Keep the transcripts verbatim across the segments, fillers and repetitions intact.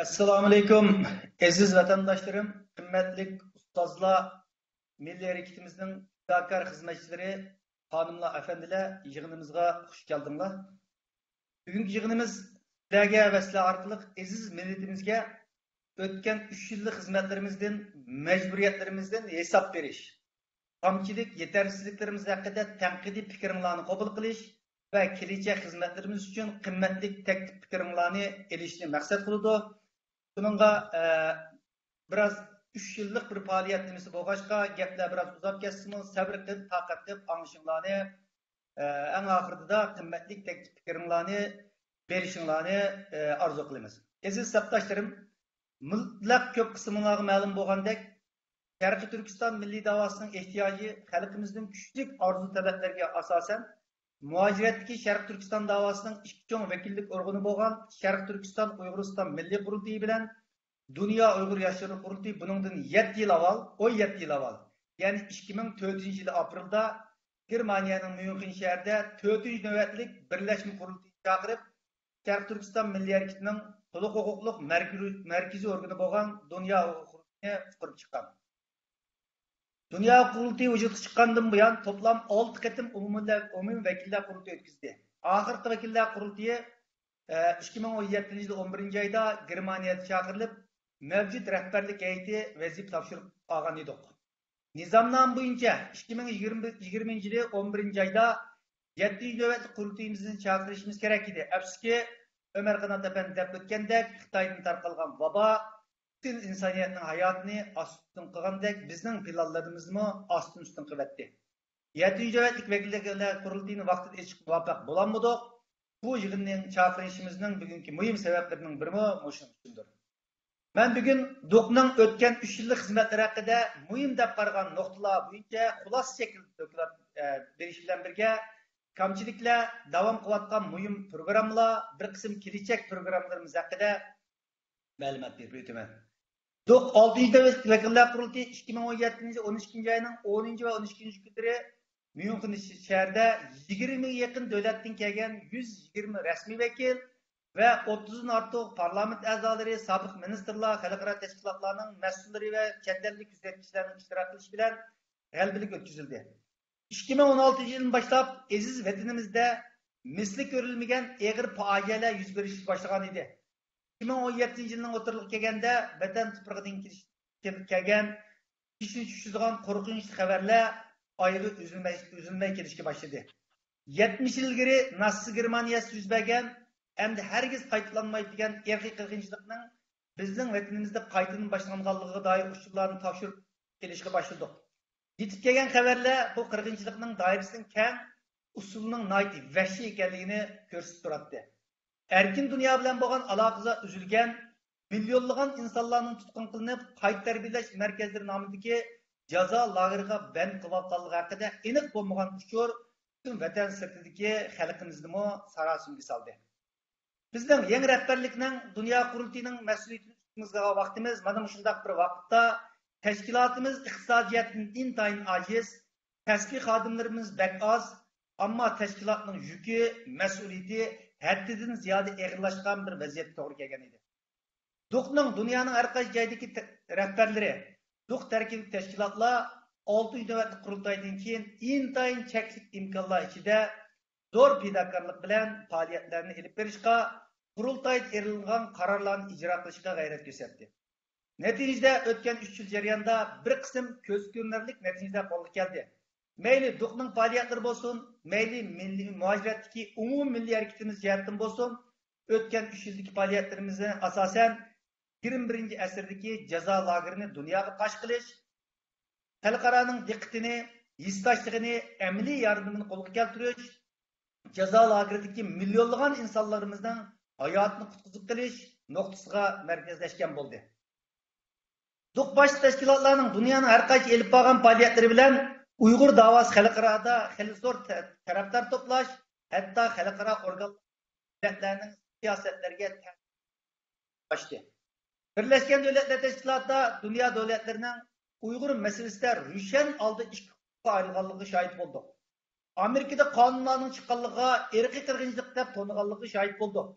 ئەسسالامۇئەلەيكۇم، ئەزىز ۋەتەنداشلىرىم، قىممەتلىك ئۇستازلار، مىللىي ھەرىكىتىمىزنىڭ پىداكار خىزمەتچىلىرى، خانىملار، ئەپەندىلەر، يىغىنىمىزغا خۇش كەلدىڭلار. بۈگۈنكى يىغىنىمىز سىلەرگە ۋە سىلەر ئارقىلىق ئەزىز مىللىتىمىزگە ئۆتكەن ئۈچ يىللىق خىزمەتلىرىمىزدىن، مەجبۇرىيەتلىرىمىزدىن ھېساب بېرىش، كەمچىلىك، يېتەرسىزلىكلىرىمىز ھەققىدە تەنقىدىي پىكرىڭلارنى قوبۇل قىلىش ۋە كېلىچەك خىزمەتلىرىمىز ئۈچۈن قىممەتلىك تەكلىپ پىكرىڭلارنى ئېلىشنى مەقسەت قىلىدۇ. شۇنىڭغا، ئە، بىراز ئۈچ يىللىق بىر پائالىيەت نېمىسى بولغاچقا، گەپلەر بىراز ئۇزاپ كەتسىمۇ، سەۋر قىلىپ، تاقەت قىلىپ ئاڭلىشىڭلارنى، ئە، ئەڭ ئاخىرىدا قىممەتلىك تەكلىپ پىكرىڭلارنى بېرىشىڭلارنى، ئە، ئارزۇ قىلىمىز. ئەزىز سەپداشلىرىم، مۇتلەق كۆپ قىسمىڭلارغا مەلۇم بولغاندەك، شەرقىي تۈركىستان مىللىي داۋاسىنىڭ ئېھتىياجى خەلقىمىزنىڭ كۈچلۈك ئارزۇ تەلەپلىرىگە ئاساسەن، مۇھاجىرەتتىكى شەرقىي تۈركىستان داۋاسىنىڭ ئىككى چوڭ ۋەكىللىك ئورگىنى بولغان شەرقىي تۈركىستان ئۇيغۇرىستان مىللىي قۇرۇلتىيى بىلەن دۇنيا ئۇيغۇر ياشلىرى قۇرۇلتىيى بۇنىڭدىن يەتتە يىل ئاۋۋال، ئون يەتتە يىل ئاۋۋال، يەنى ئىككى مىڭ تۆتىنچى يىلى ئاپرېلدا گېرمانىيەنىڭ ميۇنخېن شەھىرىدە تۆتىنچى نۆۋەتلىك بىرلەشمە قۇرۇلتىيىنى چاقىرىپ، شەرقىي تۈركىستان مىللىي ھەرىكىتىنىڭ تولۇق ھوقۇقلۇق مەركىزىي، مەركىزىي ئورگىنى بولغان دۇنيا ئۇيغۇر قۇرۇلتىيىنى قۇرۇپ چىققان. دۇنيا قۇرۇلتىيى ۋۇجۇدقا چىققاندىن بۇيان، توپلام ئالتە قېتىم ئومۇمىي، ئومۇمىي ۋەكىللەر قۇرۇلتىيى ئۆتكۈزدى. ئاخىرقى ۋەكىللەر قۇرۇلتىيى، ئە، ئىككى مىڭ ئون يەتتىنچى يىل ئون بىرىنچى ئايدا گېرمانىيەدە چاقىرىلىپ، مەۋجۇت رەھبەرلىك ھەيئىتى ۋەزىپە تاپشۇرۇپ ئالغان ئىدۇق. نىزامنامە بويىچە ئىككى مىڭ يىگىرمە، يىگىرمىنچى يىلى ئون بىرىنچى ئايدا يەتتىنچى نۆۋەتلىك قۇرۇلتىيىمىزنى چاقىرىشىمىز كېرەك ئىدى. ئەپسۇسكى، ئۆمەر قانات ئەپەندى دەپ ئۆتكەندەك، خىتايدىن تارقالغان ۋابا پۈتۈن ئىنسانىيەتنىڭ ھاياتىنى ئاستىن قىلغاندەك، بىزنىڭ پىلانلىرىمىزمۇ ئاستىن ئۈستۈن قىلىۋەتتى. يەتتىنچى نۆۋەتلىك ۋەكىللەر قۇرۇلتىيىنى ۋاقتىدا ئېچىشقا مۇۋەپپەق بولالمىدۇق. بۇ يىغىننى چاقىرىشىمىزنىڭ بۈگۈنكى مۇھىم سەۋەبلىرىنىڭ بىرىمۇ مۇشۇنىڭ ئۈچۈندۇر. مەن بۈگۈن دۇقنىڭ ئۆتكەن ئۈچ يىللىق خىزمەتلىرى ھەققىدە مۇھىم دەپ قارىغان نۇقتىلار بويىچە خۇلاسە شەكىلدە دوكلات، ئە، بېرىش بىلەن بىرگە، كەمچىلىكلەر، داۋام قىلىۋاتقان مۇھىم پروگراممىلار، بىر قىسىم كېلىچەك پروگراممىلىرىمىز ھەققىدە مەلۇمات بېرىپ ئۆتىمەن. دۇق ئالتىنچى دۆلەت ۋەكىللەر قۇرۇلتىيى ئىككى مىڭ ئون يەتتىنچى يىل ئون ئىككىنچى ئاينىڭ ئونىنچى ۋە ئون ئىككىنچى كۈنلىرى ميۇنخېن شەھىرىدە يىگىرمىگە يېقىن دۆلەتتىن كەلگەن يۈز يىگىرمە رەسمىي ۋەكىل ۋە ئوتتۇزدىن ئارتۇق پارلامېنت ئەزالىرى، سابىق مىنىستىرلار، خەلقئارا تەشكىلاتلارنىڭ مەسئۇللىرى ۋە چەت ئەللىك كۆزەتكۈچىلەرنىڭ ئىشتىراك قىلىشى بىلەن غەلىبىلىك ئۆتكۈزۈلدى. ئىككى مىڭ ئون ئالتىنچى يىلدىن باشلاپ ئەزىز ۋەتىنىمىزدە مىسلى كۆرۈلمىگەن ئېغىر پاجىئەلەر يۈز بېرىشكە باشلىغان ئىدى. ئىككى مىڭ ئون يەتتىنچى يىلنىڭ ئوتتۇرىلىرىغا كەلگەندە، ۋەتەن تۇپرىقىدىن كېلىش-، كېلىپ كەلگەن كىشىنى چۈشۈرىدىغان قورقۇنچلۇق خەۋەرلەر ئايىغى ئۈزۈلمەي، ئۈزۈلمەي كېلىشكە باشلىدى. يەتمىش يىل ئىلگىرى ناتسىست گېرمانىيەسىدە يۈز بەرگەن، ئەمدى ھەرگىز قايتىلانمايدىغان ئىرقىي قىرغىنچىلىقنىڭ بىزنىڭ ۋەتىنىمىزدە قايتىدىن باشلانغانلىقىغا دائىر ئۇچۇرلارنى تاپشۇرۇپ كېلىشكە باشلىدۇق. يېتىپ كەلگەن خەۋەرلەر بۇ قىرغىنچىلىقنىڭ دائىرىسىنىڭ كەڭ، ئۇسۇلىنىڭ ناھايىتى ۋەھشىي ئىكەنلىكىنى كۆرسىتىپ تۇراتتى. ئەركىن دۇنيا بىلەن بولغان ئالاقىسى ئۈزۈلگەن، مىليونلىغان ئىنسانلارنىڭ تۇتقۇن قىلىنىپ، قايتا تەربىيەلەش مەركەزلىرى نامىدىكى جازا لاگېرىغا بەند قىلىۋاتقانلىقى ھەققىدە ئېنىق بولمىغان ئۇچۇر پۈتۈن ۋەتەن سىرتىدىكى خەلقىمىزنىمۇ ساراسىمىگە سالدى. بىزنىڭ يېڭى رەھبەرلىكنىڭ دۇنيا قۇرۇلتىيىنىڭ مەسئۇلىيىتىنى ئۈستىمىزگە ئالغان ۋاقتىمىز مانا مۇشۇنداق بىر ۋاقىتتا. تەشكىلاتىمىز ئىقتىسادىي جەھەتتىن ئىنتايىن ئاجىز، كەسپىي خادىملىرىمىز بەك ئاز، ئەمما تەشكىلاتنىڭ يۈكى، مەسئۇلىيىتى ھەددىدىن زىيادە ئېغىرلاشقان بىر ۋەزىيەتكە توغرا كەلگەن ئىدى. دۇقنىڭ دۇنيانىڭ ھەر قايسى جايىدىكى تە-، رەھبەرلىرى، دۇق تەركىبىدىكى تەشكىلاتلار ئالتىنچى نۆۋەتلىك قۇرۇلتايدىن كېيىن ئىنتايىن چەكلىك ئىمكانلار ئىچىدە زور پىداكارلىق بىلەن پائالىيەتلەرنى ئېلىپ بېرىشقا، قۇرۇلتايدا ئېلىنغان قارارلارنى ئىجرا قىلىشقا غەيرەت كۆرسەتتى. نەتىجىدە، ئۆتكەن ئۈچ يىل جەريانىدا بىر قىسىم كۆز كۆرۈنەرلىك نەتىجىلەر قولغا كەلدى. مەيلى دۇقنىڭ پائالىيەتلىرى بولسۇن، مەيلى مىللىي مۇھاجىرەتتىكى ئومۇمىي مىللىي ھەرىكىتىمىز جەھەتتىن بولسۇن، ئۆتكەن ئۈچ يىلدىكى پائالىيەتلىرىمىزنى ئاساسەن، يىگىرمە بىرىنچى ئەسىردىكى جازا لاگېرىنى دۇنياغا پاش قىلىش، خەلقئارانىڭ دىققىتىنى، ھېسداشلىقىنى، ئەمەلىي ياردىمىنى قولغا كەلتۈرۈش، جازا لاگېرىدىكى مىليونلىغان ئىنسانلىرىمىزنىڭ ھاياتىنى قۇتقۇزۇپ قېلىش نۇقتىسىغا مەركەزلەشكەن بولدى. دۇق باشقا تەشكىلاتلارنىڭ دۇنيانىڭ ھەر قايسى ئېلىپ بارغان پائالىيەتلىرى بىلەن ئۇيغۇر داۋاسى خەلقئارادا خېلى زور تە-، تەرەپدار توپلاش، ھەتتا خەلقئارا ئورگان، دۆلەتلەرنىڭ سىياسەتلىرىگە تەسىر قوشتى. بىرلەشكەن دۆلەتلەر تەشكىلاتىدا دۇنيا دۆلەتلىرىنىڭ ئۇيغۇر مەسىلىسىدە روشەن ھالدا ئىككى قۇتۇپقا ئايرىلغانلىقىغا شاھىت بولدۇق. ئامېرىكىدا قانۇنلارنىڭ چىققانلىقىغا ئىرقىي قىرغىنچىلىق دەپ تونۇغانلىقىغا شاھىت بولدۇق.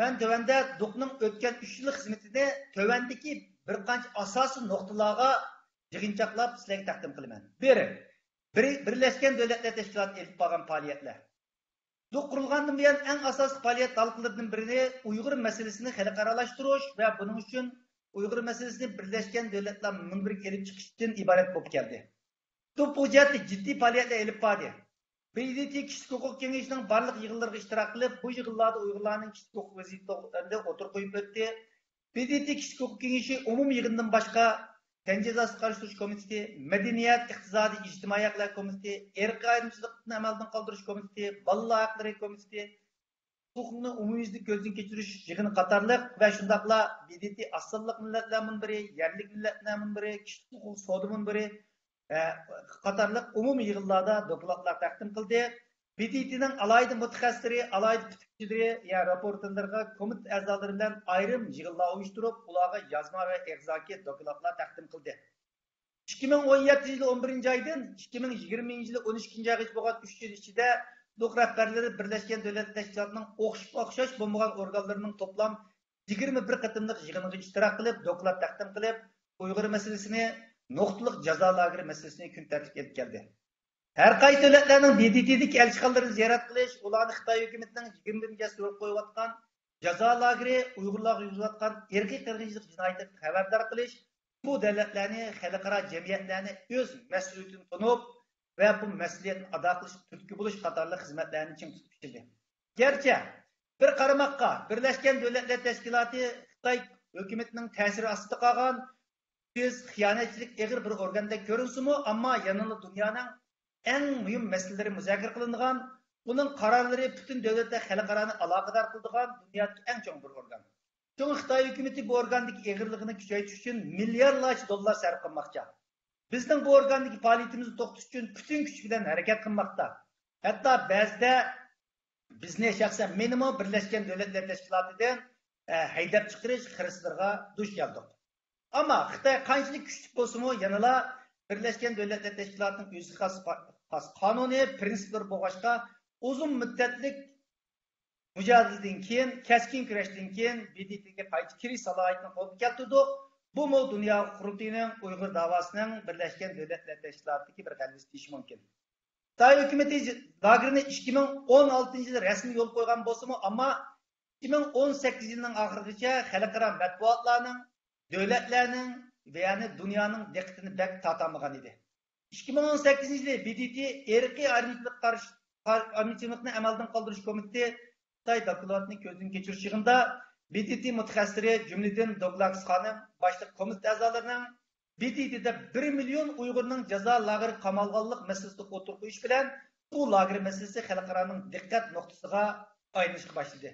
مەن تۆۋەندە دۇقنىڭ ئۆتكەن ئۈچ يىللىق خىزمىتىنى تۆۋەندىكى بىر قانچە ئاساسىي نۇقتىلارغا يىغىنچاقلاپ سىلەرگە تەقدىم قىلىمەن. بىر، بىر-، بىرلەشكەن دۆلەتلەر تەشكىلاتى ئېلىپ بارغان پائالىيەتلەر. دۇق قۇرۇلغاندىن بۇيان، ئەڭ ئاساسلىق پائالىيەت ھالقىلىرىدىن بىرى ئۇيغۇر مەسىلىسىنى خەلقئارالاشتۇرۇش ۋە بۇنىڭ ئۈچۈن ئۇيغۇر مەسىلىسىنى بىرلەشكەن دۆلەتلەر مۇنبىرىگە ئېلىپ چىقىشتىن ئىبارەت بولۇپ كەلدى. تۇ بۇ جەھەتتە جىددىي پائالىيەتلەر ئېلىپ باردى. بى دى تى كىشىلىك ھوقۇق كېڭىشىنىڭ بارلىق يىغىنلىرىغا ئىشتىراك قىلىپ، بۇ يىغىنلاردا ئۇيغۇرلارنىڭ كىشىلىك ھوقۇق ۋەزىيىتى توغرىلىرىنى ئوتتۇرىغا قويۇپ ئۆتتى. بى دى تى كىشىلىك ھوقۇق كېڭىشى ئومۇمىي يىغىنىدىن باشقا، تەن جازاسىغا قارشى تۇرۇش كومىتېتى، مەدەنىيەت، ئىقتىسادىي، ئىجتىمائىي ھەقلەر كومىتېتى، ئىرقىي ئايرىمىچىلىقنى ئەمەلدىن قالدۇرۇش كومىتېتى، بالىلار ھەقلىرى كومىتېتى، ھوقۇقنى ئومۇميۈزلۈك كۆزدىن كەچۈرۈش يىغىنى قاتارلىق ۋە شۇنداقلا بى دى تى ئاز سانلىق مىللەتلەر مۇنبىرى، يەرلىك مىللەتلەر مۇنبىرى، كىشىلىك ھوقۇق سودا مۇنبىرى، ئە، قاتارلىق ئومۇمىي يىغىنلاردا دوكلاتلار تەقدىم قىلدى. بى دى تىنىڭ ئالاھىدە مۇتەخەسسىسلىرى، ئالاھىدە پۈتۈكچىلىرى، يا راپورتېرلىرىغا كومىتېت ئەزالىرى بىلەن ئايرىم يىغىنلار ئۇيۇشتۇرۇپ، ئۇلارغا يازما ۋە ئېغىزدىكى دوكلاتلار تەقدىم قىلدى. ئىككى مىڭ ئون يەتتىنچى يىلى ئون بىرىنچى ئايدىن ئىككى مىڭ يىگىرمىنچى يىلى ئون ئىككىنچى ئايغىچە بولغان ئۈچ يىل ئىچىدە، دۇق رەھبەرلىرى بىرلەشكەن دۆلەتلەر تەشكىلاتىنىڭ ئوخشىمۇ ئوخشاش بولمىغان ئورگانلىرىنىڭ توپلام يىگىرمە بىر قېتىملىق يىغىنىغا ئىشتىراك قىلىپ، دوكلات تەقدىم قىلىپ، ئۇيغۇر مەسىلىسىنى، نۇقتىلىق جازا لاگېرى مەسىلىسىنى كۈن تەرتىپكە ئېلىپ كەلدى. ھەر قايسى دۆلەتلەرنىڭ بى دى تىدىكى ئەلچىخانىلىرىنى زىيارەت قىلىش، ئۇلارنى خىتاي ھۆكۈمىتىنىڭ يىگىرمە بىرىنچى ئاسىر يولغا قويۇۋاتقان جازا لاگېرى، ئۇيغۇرلارغا يۈرگۈزۈلۈۋاتقان ئىرقىي قىرغىنچىلىق جىنايىتىدىن خەۋەردار قىلىش، بۇ دۆلەتلەرنى، خەلقئارا جەمئىيەتلەرنى ئۆز مەسئۇلىيىتىنى تونۇپ ۋە بۇ مەسئۇلىيەتنى ئادا قىلىشقا تۈرتكە بولۇش قاتارلىق خىزمەتلەرنى چىڭ تۇتۇپ ئىشلىدى. گەرچە بىر قارىماققا بىرلەشكەن دۆلەتلەر تەشكىلاتى خىتاي ھۆكۈمىتىنىڭ تەسىرى ئاستىدا قالغان، تۈز خىيانەتچىلىك ئېغىر بىر ئورگاندەك كۆرۈنسىمۇ، ئەمما يەنىلا دۇنيانىڭ ئەڭ مۇھىم مەسىلىلىرى مۇزاكىرە قىلىنىدىغان، ئۇنىڭ قارارلىرى پۈتۈن دۆلەتلەر خەلقئارانى ئالاقىدار قىلىدىغان، دۇنيادىكى ئەڭ چوڭ بىر ئورگان. شۇڭا خىتاي ھۆكۈمىتى بۇ ئورگاندىكى ئېغىرلىقىنى كۈچەيتىش ئۈچۈن مىليارلارچە دوللار سەرپ قىلماقچى. بىزنىڭ بۇ ئورگاندىكى پائالىيىتىمىزنى توختىتىش ئۈچۈن پۈتۈن كۈچى بىلەن ھەرىكەت قىلماقتا. ھەتتا بەزىدە بىزنى، شەخسەن مېنىمۇ بىرلەشكەن دۆلەتلەر تەشكىلاتىدىن، ئە، ھەيدەپ چىقىرىش خىرىسلىرىغا دۇچ كەلدۇق. ئەمما خىتاي قانچىلىك كۈچلۈك بولسىمۇ، يەنىلا بىرلەشكەن دۆلەتلەر تەشكىلاتىنىڭ ئۆزىگە خاس، خاس قانۇنى، پىرىنسىپلىرى بولغاچقا، ئۇزۇن مۇددەتلىك مۇجادىلىدىن كېيىن، كەسكىن كۈرەشتىن كېيىن بى دى تىگە قايتا كىرىش سالاھىيىتىنى قولغا كەلتۈردۇق. بۇمۇ دۇنيا قۇرۇلتىيىنىڭ ئۇيغۇر داۋاسىنىڭ بىرلەشكەن دۆلەتلەر تەشكىلاتىدىكى بىر غەلىبىسى دېيىش مۇمكىن. خىتاي ھۆكۈمىتى لاگېرنى ئىككى مىڭ ئون ئالتىنچى يىلى رەسمىي يولغا قويغان بولسىمۇ، ئەمما ئىككى مىڭ ئون سەككىزىنچى يىلنىڭ ئاخىرىغىچە خەلقئارا مەتبۇئاتلارنىڭ، دۆلەتلەرنىڭ ۋە يەنى دۇنيانىڭ دىققىتىنى بەك تارتالمىغان ئىدى. ئىككى مىڭ ئون سەككىزىنچى يىلى بى دى تى ئىرقىي ئايرىمچىلىققا قارشى، ئايرىمچىلىقنى ئەمەلدىن قالدۇرۇش كومىتېتى خىتاي دوكلاتىنى كۆزدىن كەچۈرۈش يىغىنىدا بى دى تى مۇتەخەسسىسلىرى، جۈملىدىن دوگلاس خانىم باشلىق كومىتېت ئەزالىرىنىڭ بى دى تىدە بىر مىليون ئۇيغۇرنىڭ جازا لاگېرىغا قامالغانلىق مەسىلىسىنى ئوتتۇرىغا قويۇش بىلەن، بۇ لاگېر مەسىلىسى خەلقئارانىڭ دىققەت نۇقتىسىغا ئايلىنىشقا باشلىدى.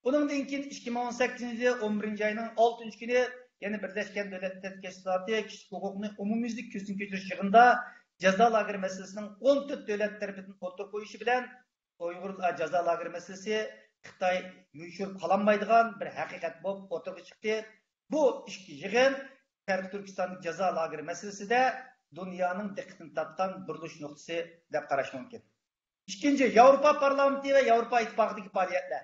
ئۇنىڭدىن كېيىن ئىككى مىڭ ئون سەككىزىنچى يىلى ئون بىرىنچى ئاينىڭ ئالتىنچى كۈنى يەنە بىرلەشكەن دۆلەتلەر تەشكىلاتى كىشىلىك ھوقۇقنى ئومۇميۈزلۈك كۆزدىن كەچۈرۈش يىغىنىدا جازا لاگېرى مەسىلىسىنىڭ ئون تۆت دۆلەت تەرىپىدىن ئوتتۇرىغا قويۇشى بىلەن، ئۇيغۇر جازا لاگېرى مەسىلىسى خىتاي يوشۇرۇپ قالالمايدىغان بىر ھەقىقەت بولۇپ ئوتتۇرىغا چىقتى. بۇ ئىككى يىغىن شەرقىي تۈركىستاندىكى جازا لاگېرى مەسىلىسىدە دۇنيانىڭ دىققىتىنى تارتقان بۇرۇلۇش نۇقتىسى دەپ قاراش مۇمكىن. ئىككىنچى، ياۋروپا پارلامېنتى ۋە ياۋروپا ئىتتىپاقىدىكى پائالىيەتلەر.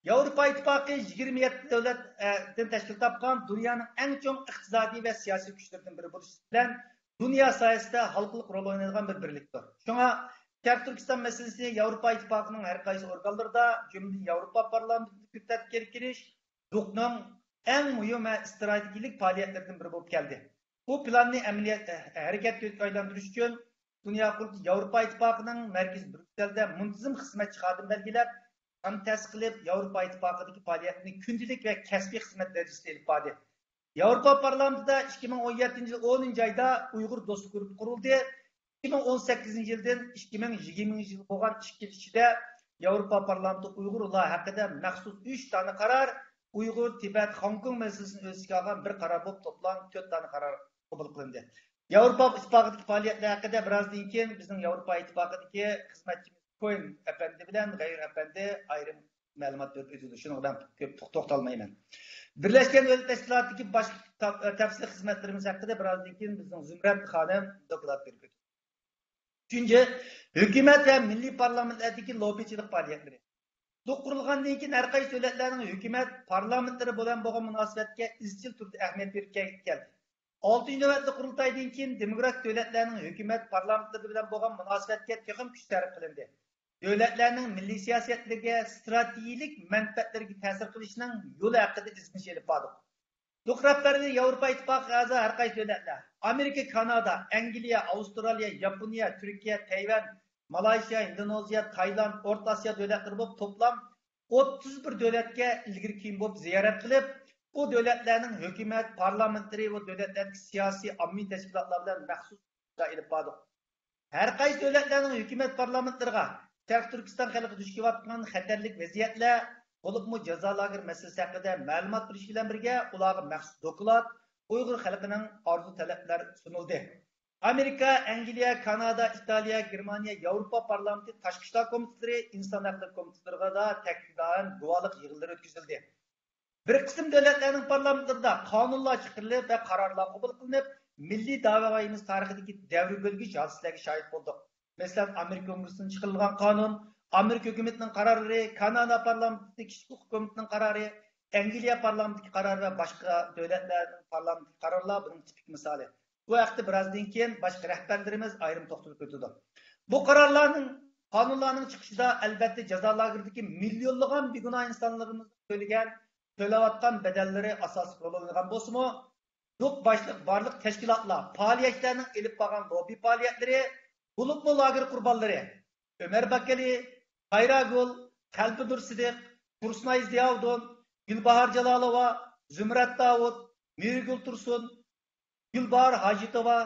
ياۋروپا ئىتتىپاقى يىگىرمە يەتتە دۆلەتتىن تەشكىل تاپقان دۇنيانىڭ ئەڭ چوڭ ئىقتىسادىي ۋە سىياسىي كۈچلىرىدىن بىرى بولۇشى بىلەن دۇنيا ساھەسىدە ھالقىلىق رول ئوينايدىغان بىر بىرلىكتۇر. شۇڭا شەرقىي تۈركىستان مەسىلىسى ياۋروپا ئىتتىپاقىنىڭ ھەر قايسى ئورگانلىرىدا، جۈملىدىن ياۋروپا پارلامېنتىدا كۈن تەرتىپكە كېلىش، دۇقنىڭ ئەڭ مۇھىم ۋە ئىستراتېگىيەلىك پائالىيەتلىرىدىن بىرى بولۇپ كەلدى. بۇ پىلاننى ئەمەلىيەت، ھەرىكەتكە ئايلاندۇرۇش ئۈچۈن دۇنيا قۇرۇلتىيى ياۋروپا ئىتتىپاقىنىڭ مەركىزى بريۇسسېلدە مۇنتىزىم خىزمەتچى خادىم بەلگىلەپ، ئۇنى تەسىس قىلىپ، ياۋروپا ئىتتىپاقىدىكى پائالىيەتنى كۈندىلىك ۋە كەسپىي خىزمەت دەرىجىسىدە ئېلىپ باردى. ياۋروپا پارلامېنتىدا ئىككى مىڭ ئون يەتتىنچى يىل ئونىنچى ئايدا ئۇيغۇر دوستلۇق گۇرۇپپا قۇرۇلدى. ئىككى مىڭ ئون سەككىزىنچى يىلدىن ئىككى مىڭ يىگىرمىنچى يىل بولغان ئىككى يىل ئىچىدە ياۋروپا پارلامېنتى ئۇيغۇرلار ھەققىدە مەخسۇس ئۈچ دانە قارار، ئۇيغۇر، تىبەت، خوڭكوڭ مەسىلىسىنى ئۆز ئىچىگە ئالغان بىر قارار بولۇپ، توپلام تۆت دانە قارار قوبۇل قىلىندى. ياۋروپا ئىتتىپاقىدىكى پائالىيەتلەر ھەققىدە بىرازدىن كېيىن بىزنىڭ ياۋروپا ئىتتىپاقىدىكى خىزمەتچىمىز كوين ئەپەندى بىلەن غەيۇر ئەپەندى ئايرىم مەلۇمات بېرىپ ئۆتىدۇ. شۇنىڭغا مەن كۆپ توختالمايمەن. بىرلەشكەن دۆلەتلەر تەشكىلاتىدىكى باشقا تەپ-، تەپسىلىي خىزمەتلىرىمىز ھەققىدە بىرازدىن كېيىن بىزنىڭ زۇمرەت خانىم دوكلات بېرىپ ئۆتىدۇ. ئۈچىنچى، ھۆكۈمەت ۋە مىللىي پارلامېنتلەردىكى لوببىچىلىق پائالىيەتلىرى. دوك قۇرۇلغاندىن كېيىن ھەر قايسى دۆلەتلەرنىڭ ھۆكۈمەت، پارلامېنتلىرى بىلەن بولغان مۇناسىۋەتكە ئىزچىل تۈردە ئەھمىيەت بېرىپ كەلدى. ئالتىنچى نۆۋەتلىك قۇرۇلتايدىن كېيىن دېموكراتىك دۆلەتلەرنىڭ ھۆكۈمەت، پارلامېنتلىرى بىلەن بولغان مۇناسىۋەتكە تېخىمۇ كۈچ سەرپ قىلىندى. دۆلەتلەرنىڭ مىللىي سىياسەتلىرىگە، ستراتېگىيىلىك مەنپەئەتلىرىگە تەسىر قىلىشنىڭ يولى ھەققىدە ئىزدىنىش ئېلىپ باردۇق. دوك رەھبەرلىرى ياۋروپا ئىتتىپاقىغا ئەزا ھەر قايسى دۆلەتلەر، ئامېرىكا، كانادا، ئەنگلىيە، ئاۋسترالىيە، ياپونىيە، تۈركىيە، تەيۋەن، مالايشىيا، ئىندونېزىيە، تايلاند، ئورتا ئاسىيا دۆلەتلىرى بولۇپ توپلام ئوتتۇز بىر دۆلەتكە ئىلگىرى كېيىن بولۇپ زىيارەت قىلىپ، ئۇ دۆلەتلەرنىڭ ھۆكۈمەت، پارلامېنتلىرى، ئۇ دۆلەتلەردىكى سىياسىي، ئاممىۋى تەشكىلاتلار بىلەن مەخسۇس ئېلىپ باردۇق. ھەر قايسى دۆلەتلەرنىڭ ھۆكۈمەت پارلامېنتلىرىغا شەرقىي تۈركىستان خەلقى دۇچ كېلىۋاتقان خەتەرلىك ۋەزىيەتلەر، بولۇپمۇ جازا لاگېر مەسىلىسى ھەققىدە مەلۇمات بېرىش بىلەن بىرگە، ئۇلارغا مەخسۇس دوكلات، ئۇيغۇر خەلقىنىڭ ئارزۇ تەلەپلەر سۇنۇلدى. ئامېرىكا، ئەنگلىيە، كانادا، ئىتالىيە، گېرمانىيە، ياۋروپا پارلامېنتى، تاشقى ئىشلار كومىتېتلىرى، ئىنسان ھەقلىرى كومىتېتلىرىغا تەكرارەن گۇۋاھلىق يىغىنلىرى ئۆتكۈزۈلدى. بىر قىسىم دۆلەتلەرنىڭ پارلامېنتلىرىدا قانۇنلار چىقىرىلىپ ۋە قارارلار قوبۇل قىلىنىپ، مىللىي دەۋايىمىز تارىخىدىكى دەۋر بۆلگۈچ ھادىسىلەرگە شاھىت بولدۇق. مەسىلەن، ئامېرىكا كونگرېسسىدىن چىقىرىلغان قانۇن، ئامېرىكا ھۆكۈمىتىنىڭ قارارلىرى، كانادا پارلامېنتىدىكى كىشىلىك ھوقۇق كومىتېتىنىڭ قارارى، ئەنگلىيە پارلامېنتىدىكى قارار ۋە باشقا دۆلەتلەرنىڭ پارلامېنتىدىكى قارارلار بۇنىڭ تىپىك مىسالى. بۇ ھەقتە بىرازدىن كېيىن باشقا رەھبەرلىرىمىز ئايرىم توختىلىپ ئۆتىدۇ. بۇ قارارلارنىڭ، قانۇنلارنىڭ چىقىشىدا، ئەلۋەتتە، جازا لاگېرىدىكى مىليونلىغان بىگۇناھ ئىنسانلىرىمىزنىڭ تۆلىگەن، تۆلەۋاتقان بەدەللىرى ئاساسلىق رول ئوينىغان بولسىمۇ، دوك باشلىق بارلىق تەشكىلاتلار، پائالىيەتچىلەرنىڭ ئېلىپ بارغان لوببى پائالىيەتلىرى، بولۇپمۇ لاگېر قۇربانلىرى ئۆمەر باكىلى، قايراگۈل، قەلبىنۇر سىدىق، تۇرسۇنئاي زىياۋۇدۇن، گۈلباھار جالالوۋا، زۇمرەت داۋۇت، مىرگۈل تۇرسۇن، گۈلباھار ھاجىتوۋا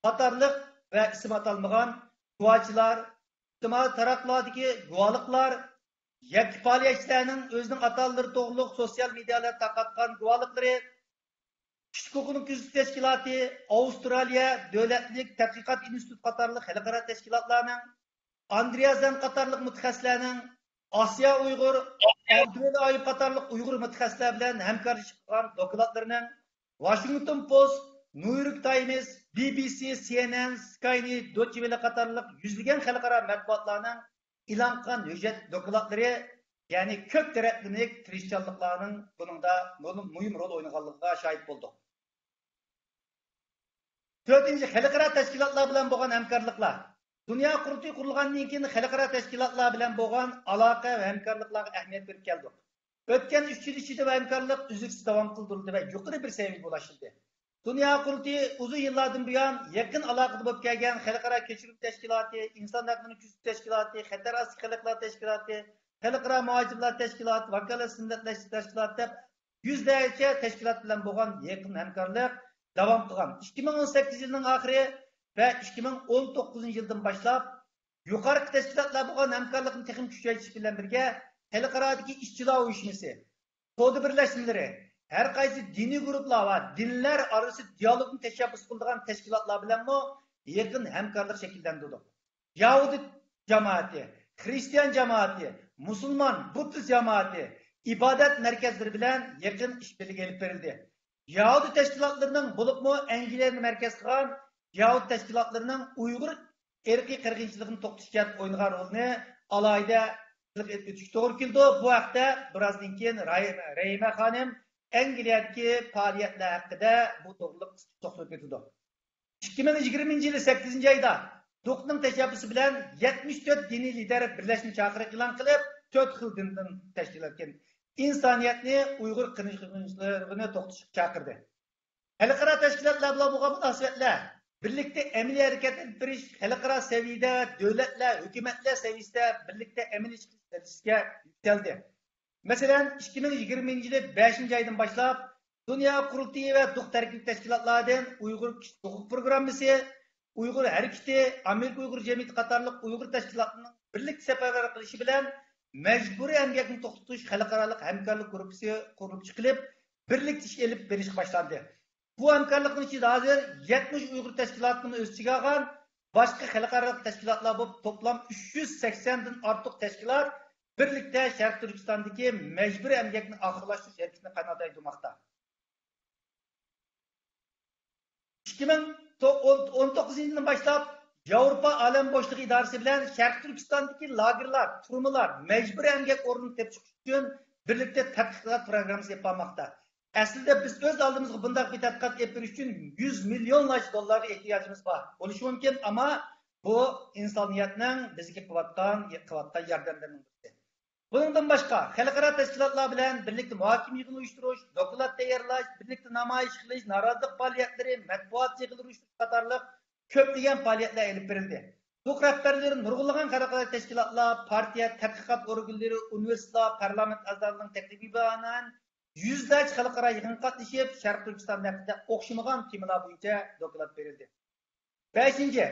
قاتارلىق ۋە ئىسمى ئاتالمىغان گۇۋاچىلار، ئىجتىمائىي تاراتقۇلاردىكى گۇۋاھلىقلار، يەككە پائالىيەتچىلەرنىڭ ئۆزىنىڭ ئاتا-ئانىلىرى توغرۇلۇق سوتسىيال مېدىيالاردا تارقاتقان گۇۋاھلىقلىرى، كىشىلىك ھوقۇقنى كۆزىتىش تەشكىلاتى، ئاۋسترالىيە دۆلەتلىك تەتقىقات ئىنستىتۇتى قاتارلىق خەلقئارا تەشكىلاتلارنىڭ، ئاندرېا زەن قاتارلىق مۇتەخەسسىسلەرنىڭ، ئاسىيا ئۇيغۇر، ئابدۇۋەلى ئايۇپ قاتارلىق ئۇيغۇر مۇتەخەسسىسلەر بىلەن ھەمكارلىشىپ قىلغان دوكلاتلىرىنىڭ، ۋاشىنگتون پوست، نيۇ يورك تايمس، بى بى سى، سى ئېن ئېن، سكاي نيۇز، دويچې ۋېلې قاتارلىق يۈزلىگەن خەلقئارا مەتبۇئاتلارنىڭ ئېلان قىلغان ھۆججەت دوكلاتلىرى، يەنى كۆپ تەرەپلىمىلىك تىرىشچانلىقلارنىڭ بۇنىڭدا مۇھىم رول ئوينىغانلىقىغا شاھىت بولدۇق. تۆتىنچى، خەلقئارا تەشكىلاتلار بىلەن بولغان ھەمكارلىقلار. دۇنيا قۇرۇلتىيى قۇرۇلغاندىن كېيىن خەلقئارا تەشكىلاتلار بىلەن بولغان ئالاقە ۋە ھەمكارلىقلارغا ئەھمىيەت بېرىپ كەلدۇق. ئۆتكەن ئۈچ يىل ئىچىدە بۇ ھەمكارلىق ئۈزلۈكسىز داۋام قىلدۇرۇلدى ۋە يۇقىرى بىر سەۋىيەگە ئۇلاشتۇردى. دۇنيا قۇرۇلتىيى ئۇزۇن يىللاردىن بۇيان يېقىن ئالاقىدە بولۇپ كەلگەن خەلقئارا كەچۈرۈم تەشكىلاتى، ئىنسان ھەقلىرىنى كۆزىتىش تەشكىلاتى، خەتەر ئاستى خەلقلەر تەشكىلاتى، خەلقئارا مۇھاجىرلار تەشكىلاتى، ۋاكالەتسىز مىللەتلەشتۈرۈش تەشكىلاتى دەپ يۈزلەرچە تەشكىلات بىلەن بولغان يېقىن ھەمكارلىق داۋام قىلغان. ئىككى مىڭ ئون سەككىز يىلىنىڭ ئاخىرى ۋە ئىككى مىڭ ئون توققۇزىنچى يىلدىن باشلاپ، يۇقىرىقى تەشكىلاتلار بولغان ھەمكارلىقنى تېخىمۇ كۈچەيتىش بىلەن بىرگە، خەلقئارادىكى ئىشچىلار ئۇيۇشمىسى، سودا بىرلەشمىلىرى، ھەر قايسى دىنىي گۇرۇپپىلار ۋە دىنلەر ئارىسىدا دىيالوگنى تەشەببۇس قىلىدىغان تەشكىلاتلار بىلەنمۇ يېقىن ھەمكارلىق شەكىللەندۈردۇق. يەھۇدىي جامائىتى، خرىستىيان جامائىتى، مۇسۇلمان، بۇددىست جامائىتى، ئىبادەت مەركەزلىرى بىلەن يېقىن ئىشبىرلىكى ئېلىپ بېرىلدى. يەھۇدىي تەشكىلاتلىرىنىڭ، بولۇپمۇ ئەنگلىيەنى مەركەز قىلغان يەھۇدىي تەشكىلاتلىرىنىڭ ئۇيغۇر ئىرقىي قىرغىنچىلىقىنى توختىتىش جەھەتتە ئوينىغان رولىنى ئالاھىدە تىلغا ئېلىپ ئۆتۈشكە توغرا كېلىدۇ. بۇ ھەقتە بىرازدىن كېيىن راھىمە، رەھىمە خانىم ئەنگلىيەدىكى پائالىيەتلەر ھەققىدە بۇ توغرىلىق قىسقىچە توختىلىپ ئۆتىدۇ. ئىككى مىڭ يىگىرمىنچى يىلى سەككىزىنچى ئايدا دوكنىڭ تەشەببۇسى بىلەن يەتمىش تۆت دىنىي لىدەر بىرلەشمە چاقىرىق ئېلان قىلىپ، تۆت خىل دىندىن تەشكىل ئەتكەن ئىنسانىيەتنى ئۇيغۇر قىرغىنچىلىقىنى توختىتىشقا چاقىردى. خەلقئارا تەشكىلاتلار بىلەن بولغان مۇناسىۋەتلەر، بىرلىكتە ئەمەلىي ھەرىكەت ئېلىپ بېرىش، خەلقئارا سەۋىيەدە دۆلەتلەر، ھۆكۈمەتلەر سەۋىيەسىدە بىرلىكتە ئەمەلىي ئىش قىلىش دەرىجىسىگە يۈكسەلدى. مەسىلەن، ئىككى مىڭ يىگىرمىنچى يىلى بەشىنچى ئايدىن باشلاپ، دۇنيا قۇرۇلتىيى ۋە دوك تەركىبلىك تەشكىلاتلاردىن ئۇيغۇر كىشىلىك ھوقۇق پروگراممىسى، ئۇيغۇر ھەرىكىتى، ئامېرىكا ئۇيغۇر جەمئىيىتى قاتارلىق ئۇيغۇر تەشكىلاتلىرىنىڭ بىرلىكتە سەپەرۋەر قىلىشى بىلەن مەجبۇرىي ئەمگەكنى توختىتىش خەلقئارالىق ھەمكارلىق گۇرۇپپىسى قۇرۇلۇپ چىقىرىلىپ، بىرلىكتە ئىش ئېلىپ بېرىشقا باشلاندى. بۇ ھەمكارلىقنىڭ ئىچىدە ھازىر يەتمىش ئۇيغۇر تەشكىلاتىنى ئۆز ئىچىگە ئالغان باشقا خەلقئارالىق تەشكىلاتلار بولۇپ، توپلام ئۈچ يۈز سەكسەندىن ئارتۇق تەشكىلات بىرلىكتە شەرقىي تۈركىستاندىكى مەجبۇرىي ئەمگەكنى ئاخىرلاشتۇرۇش ھەرىكىتىنى قانات يايدۇرماقتا. ئىككى مىڭ ئون توققۇزىنچى يىلدىن باشلاپ ياۋروپا ئالەم بوشلۇقى ئىدارىسى بىلەن شەرقىي تۈركىستاندىكى لاگېرلار، تۈرمىلەر، مەجبۇرىي ئەمگەك ئورنىنى تېپىش ئۈچۈن بىرلىكتە تەتقىقات پىروگراممىسى ئېلىپ بارماقتا. ئەسلىدە بىز ئۆز ئالدىمىزغا بۇنداق بىر تەتقىقات ئېلىپ بېرىش ئۈچۈن يۈز مىليونلارچە دوللارغا ئېھتىياجىمىز بار. بولۇشى مۇمكىن، ئەمما بۇ ئىنسانىيەتنىڭ بىزگە قىلىۋاتقان، قىلىۋاتقان ياردەملىرىنىڭ بىرسى. بۇنىڭدىن باشقا، خەلقئارا تەشكىلاتلار بىلەن بىرلىكتە مۇھاكىمە يىغىنى ئۇيۇشتۇرۇش، دوكلات تەييارلاش، بىرلىكتە نامايىش قىلىش، نارازىلىق پائالىيەتلىرى، مەتبۇئات يىغىنلىرى ئۇيۇشتۇرۇش قاتارلىق كۆپلىگەن پائالىيەتلەر ئېلىپ بېرىلدى. دوك رەھبەرلىرى نۇرغۇنلىغان خەلقئارا تەشكىلاتلار، پارتىيە، تەتقىقات ئورگانلىرى، ئۇنىۋېرسىتېتلار، پارلامېنت ئەزالىرىنىڭ تەكلىپىگە بىنائەن، يۈزلەرچە خەلقئارا يىغىنغا قاتنىشىپ، شەرقىي تۈركىستان ھەققىدە ئوخشىمىغان تېمىلار بويىچە دوكلات بېرىلدى. بەشىنچى،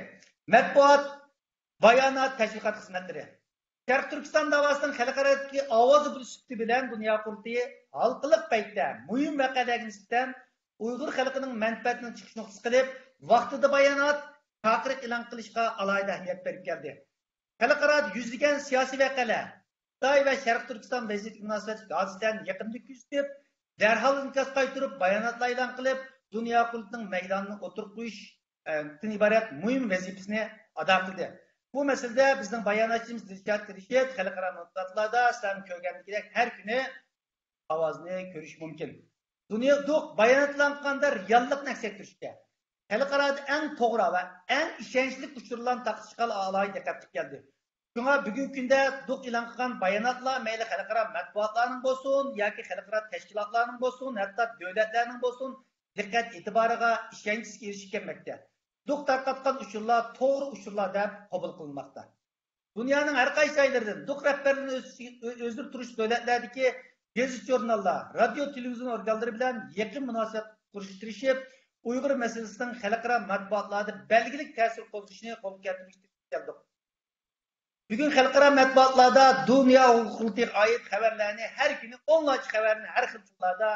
مەتبۇئات، بايانات، تەشۋىقات خىزمەتلىرى. شەرقىي تۈركىستان داۋاسىنىڭ خەلقئارادىكى ئاۋازى بولۇش سۈپىتى بىلەن دۇنيا قۇرۇلتىيى ھالقىلىق پەيتتە مۇھىم ۋەقەلەرگە نىسبەتەن ئۇيغۇر خەلقىنىڭ مەنپەئەتىنىڭ چىقىش نۇقتىسى قىلىپ، ۋاقتىدا بايانات، چاقىرىق ئېلان قىلىشقا ئالاھىدە ئەھمىيەت بېرىپ كەلدى. خەلقئارادا يۈزلىگەن سىياسىي ۋەقەلەر، خىتاي ۋە شەرقىي تۈركىستان ۋەزىيىتىگە مۇناسىۋەتلىك ھادىسىلەرنى يېقىندىن كۆزىتىپ، دەرھال ئىنكاس قايتۇرۇپ، باياناتلار ئېلان قىلىپ، دۇنيا قۇرۇلتىيىنىڭ مەيدانىنى ئوتتۇرىغا قويۇش، ئە، دىن ئىبارەت مۇھىم ۋەزىپىسىنى ئادا قىلدى. بۇ مەسىلىدە بىزنىڭ باياناتچىمىز دىلشات رىشىت خەلقئارا مەتبۇئاتلاردا سىلەرنىڭ كۆرگەندىكىدەك ھەر كۈنى ئاۋازىنى كۆرۈش مۇمكىن. دۇنيا دوك بايانات ئېلان قىلغاندا رېئاللىقنى ئەكس ئەتتۈرۈشكە، خەلقئارادا ئەڭ توغرا ۋە ئەڭ ئىشەنچلىك ئۇچۇرلارنى تارقىتىشقا ئالاھىدە دىققەت قىلىپ كەلدى. شۇڭا بۈگۈنكى كۈندە دوك ئېلان قىلغان باياناتلار مەيلى خەلقئارا مەتبۇئاتلارنىڭ بولسۇن ياكى خەلقئارا تەشكىلاتلارنىڭ بولسۇن، ھەتتا دۆلەتلەرنىڭ بولسۇن، دىققەت ئېتىبارىغا، ئىشەنچىسىگە ئېرىشىپ كەلمەكتە. دوك تارقاتقان ئۇچۇرلار توغرا ئۇچۇرلار دەپ قوبۇل قىلىنماقتا. دۇنيانىڭ ھەر قايسى جايلىرىدىن دوك رەھبەرلىرىنى ئۆز-، ئۆزلىرى تۇرۇش دۆلەتلەردىكى گېزىت-ژۇرناللار، رادىيو، تېلېۋىزىيون ئورگانلىرى بىلەن يېقىن مۇناسىۋەت قۇرۇشقا تىرىشىپ، ئۇيغۇر مەسىلىسىنىڭ خەلقئارا مەتبۇئاتلاردا بەلگىلىك تەسىر قوزغىشىنى قولغا كەلتۈرۈشكە تىرىشىپ كەلدۇق. بۈگۈن خەلقئارا مەتبۇئاتلاردا دۇنيا ھوقۇق قۇرۇلتىيىغا ئائىت خەۋەرلەرنى ھەر كۈنى ئونلارچە خەۋەرنى ھەر خىل تىللاردا،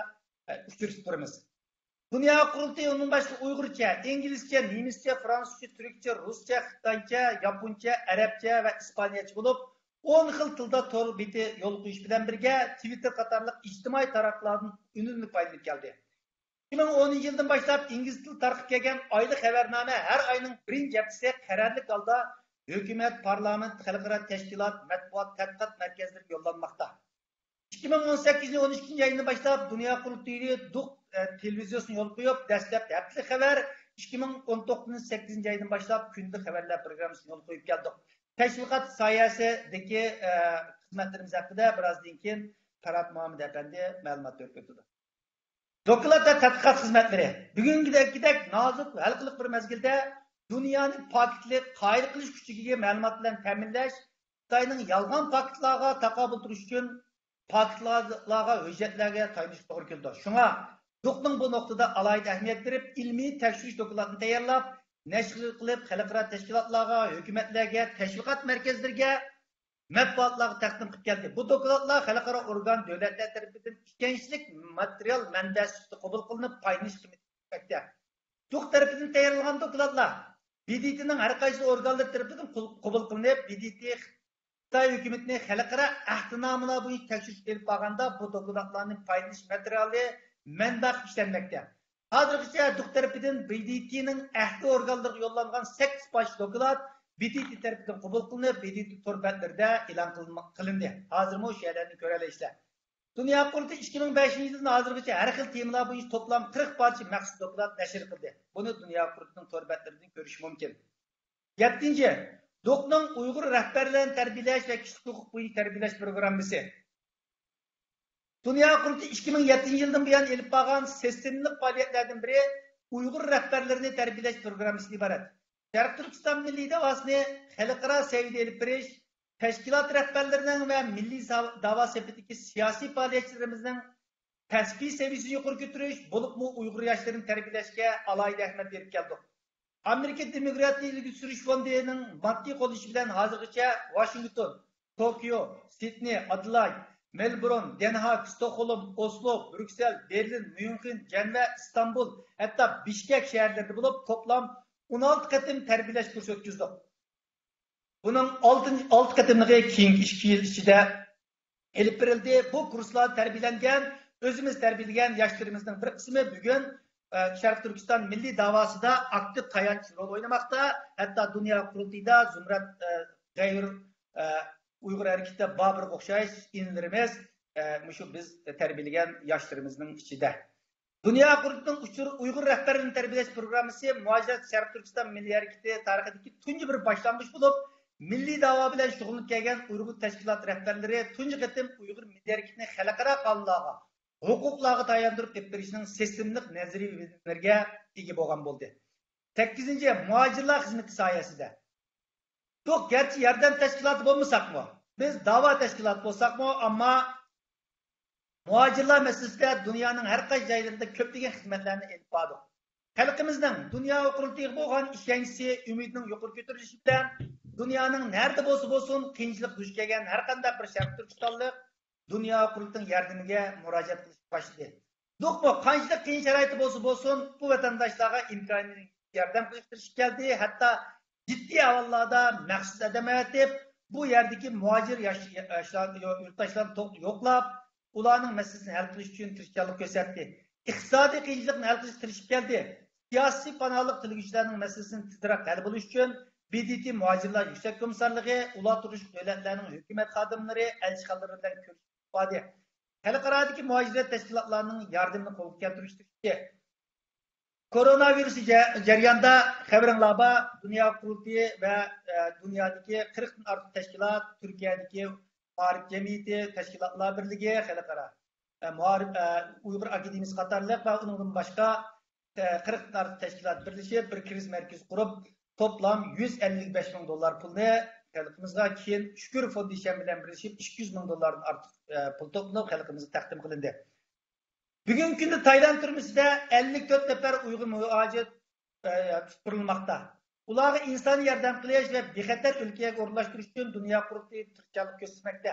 ئە، ئۇچرىتىپ تۇرىمىز. دۇنيا قۇرۇلتىيى ئۇنىڭ باشقا ئۇيغۇرچە، ئىنگلىزچە، نېمىسچە، فرانسۇزچە، تۈركچە، رۇسچە، خىتايچە، ياپونچە، ئەرەبچە ۋە ئىسپانىيەچە بولۇپ، ئون خىل تىلدا تور بېتى يولغا قويۇش بىلەن بىرگە، تىۋىتتېر قاتارلىق ئىجتىمائىي تاراتقۇلاردىن ئۈنۈملۈك پايدىلىنىپ كەلدى. ئىككى مىڭ ئونىنچى يىلدىن باشلاپ ئىنگلىز تىلىدا تارقىپ كەلگەن ئايلىق خەۋەرنامە ھەر ئاينىڭ بىرىنچى ھەپتىسى قەرەللىك ھالدا ھۆكۈمەت، پارلامېنت، خەلقئارا تەشكىلات، مەتبۇئات، تەتقىقات مەركەزلىرىگە يوللانماقتا. ئىككى مىڭ ئون سەككىزىنچى يىلى ئون ئىككىنچى ئايدىن باشلاپ دۇنيا قۇرۇلتىيى دوك، ئە، تېلېۋىزىيەسىنى يولغا قويۇپ، دەسلەپتە ھەپتىلىك خەۋەر، ئىككى مىڭ ئون توققۇزىنچى يىلى سەككىزىنچى ئايدىن باشلاپ كۈندىلىك خەۋەرلەر پروگراممىسىنى يولغا قويۇپ كەلدۇق. تەشۋىقات ساھەسىدىكى، ئە، خىزمەتلىرىمىز ھەققىدە بىرازدىن كېيىن پەرھات مۇھەممەد ئەپەندى مەلۇمات بېرىپ ئۆتىدۇ. دوكلات ۋە تەتقىقات خىزمەتلىرى. بۈگۈنكىدەك نازۇك ھالقىلىق بىر مەزگىلدە دۇنيانى پاكىتلىق، قايىل قىلىش كۈچىگە ئىگە مەلۇمات بىلەن تەمىنلەش، خىتاينىڭ يالغان پاكىتلارغا تاقابىل تۇرۇش ئۈچۈن پاكىتلارغا، ھۆججەتلەرگە تايىنىشقا توغرا كېلىدۇ. شۇڭا دوكنىڭ بۇ نۇقتىدا ئالاھىدە ئەھمىيەت بېرىپ، ئىلمىي تەكشۈرۈش دوكلاتىنى تەييارلاپ، نەشر قىلىپ، خەلقئارا تەشكىلاتلارغا، ھۆكۈمەتلەرگە، تەشۋىقات مەركەزلىرىگە، مەتبۇئاتلارغا تەقدىم قىلىپ كەلدى. بۇ دوكلاتلار خەلقئارا ئورگان، دۆلەتلەر تەرىپىدىن ئىشەنچلىك ماتېرىيال مەنبەسى سۈپىتىدە قوبۇل قىلىنىپ، پايدىلىنىش قىممىتى يۈكسەلتتى. دوك تەرىپىدىن تەييارلانغان دوكلاتلار بى دې تېنىڭ ھەر قايسى ئورگانلىرى تەرىپىدىن قول-، قوبۇل قىلىنىپ، بى دې تې خىتاي ھۆكۈمىتىنى خەلقئارا ئەھدىنامىلەر بويىچە تەكشۈرۈش ئېلىپ بارغاندا، بۇ دوكلاتلارنى پايدىلىنىش ماتېرىيالى مەنبە قىلىپ ئىشلەنمەكتە. ھازىرغىچە دوك تەرىپىدىن بى دې تېنىڭ ئەھدى ئورگانلىرىغا يوللانغان سەككىز پارچە دوكلات بى دې تې تەرىپىدىن قوبۇل قىلىنىپ، بى دې تې تور بەتلىرىدە ئېلان قىلىنما-، قىلىندى. ھازىرمۇ شۇ يەرلەرنى كۆرەلەيسىلەر. دۇنيا قۇرۇلتىيى ئىككى مىڭ بەشىنچى يىلدىن ھازىرغىچە ھەر خىل تېمىلار بويىچە توپلام قىرىق پارچە مەخسۇس دوكلات نەشر قىلدى. بۇنى دۇنيا قۇرۇلتىيىنىڭ تور بەتلىرىدىن كۆرۈش مۇمكىن. يەتتىنچى، دوكنىڭ ئۇيغۇر رەھبەرلىرىنى تەربىيەلەش ۋە كىشىلىك ھوقۇق بويىچە تەربىيەلەش پروگراممىسى. دۇنيا قۇرۇلتىيى ئىككى مىڭ يەتتىنچى يىلدىن بۇيان ئېلىپ بارغان سىستېمىلىق پائالىيەتلەردىن بىرى ئۇيغۇر رەھبەرلىرىنى تەربىيەلەش پروگراممىسىدىن ئىبارەت. شەرقىي تۈركىستان مىللىي داۋاسىنى خەلقئارا سەۋىيىدە ئېلىپ بېرىش، تەشكىلات رەھبەرلىرىنىڭ ۋە مىللىي سا-، داۋا سېپىدىكى سىياسىي پائالىيەتچىلىرىمىزنىڭ كەسپىي سەۋىيەسىنى يۇقىرى كۆتۈرۈش، بولۇپمۇ ئۇيغۇر ياشلىرىنى تەربىيەلەشكە ئالاھىدە ئەھمىيەت بېرىپ كەلدۇق. ئامېرىكا دېموكراتىيە ئىلگىرى سۈرۈش فوندىنىڭ ماددىي قوللىشى بىلەن ھازىرغىچە ۋاشىنگتون، توكيو، سىدنېي، ئادېلايد، مېلبورن، دەنھاگ، ستوكھولم، ئوسلو، بريۇكسېل، بېرلىن، ميۇنخېن، جەنۋە، ئىستانبۇل، ھەتتا بىشكەك شەھەرلىرىدە بولۇپ، توپلام ئون ئالتە قېتىم تەربىيەلەش كۇرسى ئۆتكۈزدۇق. بۇنىڭ ئالتىنچى، ئالتە قېتىملىقى كېيىنكى ئىككى يىل ئىچىدە ئېلىپ بېرىلدى. بۇ كۇرسلاردا تەربىيەلەنگەن، ئۆزىمىز تەربىيەلىگەن ياشلىرىمىزنىڭ بىر قىسمى بۈگۈن ئە، شەرقىي تۈركىستان مىللىي داۋاسىدا ئاكتىپ تايانچ رول ئوينىماقتا. ھەتتا دۇنيا قۇرۇلتىيىدا زۇمرەت، ئە، غەير، ئە، ئۇيغۇر ھەرىكىتىدە بار بىر ئوخشاش ئىنىلىرىمىز، ئە، مۇشۇ بىز تەربىيەلىگەن ياشلىرىمىزنىڭ ئىچىدە. دۇنيا قۇرۇلتىيىنىڭ ئۇچۇر-، ئۇيغۇر رەھبەرلىرىنى تەربىيەلەش پروگراممىسى مۇھاجىرەت شەرقىي تۈركىستان مىللىي ھەرىكىتى تارىخىدىكى تۇنجى بىر باشلانغۇچ بولۇپ، مىللىي داۋا بىلەن شۇغۇللىنىپ كەلگەن ئۇيغۇر تەشكىلات رەھبەرلىرى تۇنجى قېتىم ئۇيغۇر مىللىي ھەرىكىتىنى خەلقئارا قانۇنلارغا، ھوقۇقلارغا تاياندۇرۇپ ئېلىپ بېرىشنىڭ سىستېمىلىق نەزەرىيە بىلىملىرىگە ئىگە بولغان بولدى. سەككىزىنچى، مۇھاجىرلار خىزمىتى ساھەسىدە. يوق، گەرچە ياردەم تەشكىلاتى بولمىساقمۇ، بىز داۋا تەشكىلاتى بولساقمۇ، ئەمما مۇھاجىرلار مەسىلىسىدە دۇنيانىڭ ھەر قايسى جايلىرىدا كۆپلىگەن خىزمەتلەرنى ئېلىپ باردۇق. خەلقىمىزنىڭ دۇنيا قۇرۇلتىيىغا بولغان ئىشەنچىسى، ئۈمىدىنىڭ يۇقىرى كۆتۈرۈلۈشى بىلەن، دۇنيانىڭ نەدە بولسا بولسۇن، قىيىنچىلىققا دۇچ كەلگەن ھەر قانداق بىر شەرقىي تۈركىستانلىق دۇنيا قۇرۇلتىيىنىڭ ياردىمىگە مۇراجىئەت قىلىشقا باشلىدى. يوقمۇ، قانچىلىك قىيىن شارائىتتا بولسا بولسۇن، بۇ ۋەتەنداشلارغا ئىمكانىيەتنىڭ ياردەم قىلىشقا تىرىشىپ كەلدى. ھەتتا جىددىي ئەھۋاللاردا مەخسۇس ئادەم ئەۋەتىپ، بۇ يەردىكى مۇھاجىر ياش-، ياشلار، يۇرتداشلارنى تو-، يوقلاپ، ئۇلارنىڭ مەسىلىسىنى ھەل قىلىش ئۈچۈن تىرىشچانلىق كۆرسەتتى. ئىقتىسادىي قىيىنچىلىقنى ھەل قىلىشقا تىرىشىپ كەلدى. سىياسىي پاناھلىق تىلىگۈچىلەرنىڭ مەسىلىسىنى تېزرەك ھەل بولۇش ئۈچۈن ب د ت مۇھاجىرلار يۈكسەك كومىسسارلىقى، ئۇلار تۇرۇشلۇق دۆلەتلەرنىڭ ھۆكۈمەت خادىملىرى، ئەلچىخانىلىرى بىلەن كۆرۈشۈپ ئىپادە. خەلقئارادىكى مۇھاجىرەت تەشكىلاتلارنىڭ ياردىمىنى قولغا كەلتۈرۈشتە. كورونا ۋىرۇسى جە-، جەريانىدا خەۋىرىڭلار بار، دۇنيا قۇرۇلتىيى ۋە، ئە، دۇنيادىكى قىرىقتىن ئارتۇق تەشكىلات، تۈركىيەدىكى مائارىپ جەمئىيىتى، تەشكىلاتلار بىرلىكى، خەلقئارا، ئە، مائارىپ، ئە، ئۇيغۇر ئاكادېمىيىسى قاتارلىق ۋە ئۇنىڭدىن باشقا، ئە، قىرىقتىن ئارتۇق تەشكىلات بىرلىشىپ، بىر كرىزىس مەركىزى قۇرۇپ، توپلام يۈز ئەللىك بەش مىڭ دوللار پۇلنى خەلقىمىزغا، كېيىن شۈكۈر فوندېيشن بىلەن بىرلىشىپ، ئىككى يۈز مىڭ دوللاردىن ئارتۇق، ئە، پۇل توپلىنىپ، خەلقىمىزغا تەقدىم قىلىندى. بۈگۈنكى كۈندە تايلاند تۈرمىسىدە ئەللىك تۆت نەپەر ئۇيغۇر مۇھاجىر، ئە، تۇتۇپ تۇرۇلماقتا. ئۇلارغا ئىنسانىي ياردەم قىلىش ۋە بىخەتەر ئۆلكىگە ئورۇنلاشتۇرۇش ئۈچۈن دۇنيا قۇرۇلتىيى تىرىشچانلىق كۆرسەتمەكتە.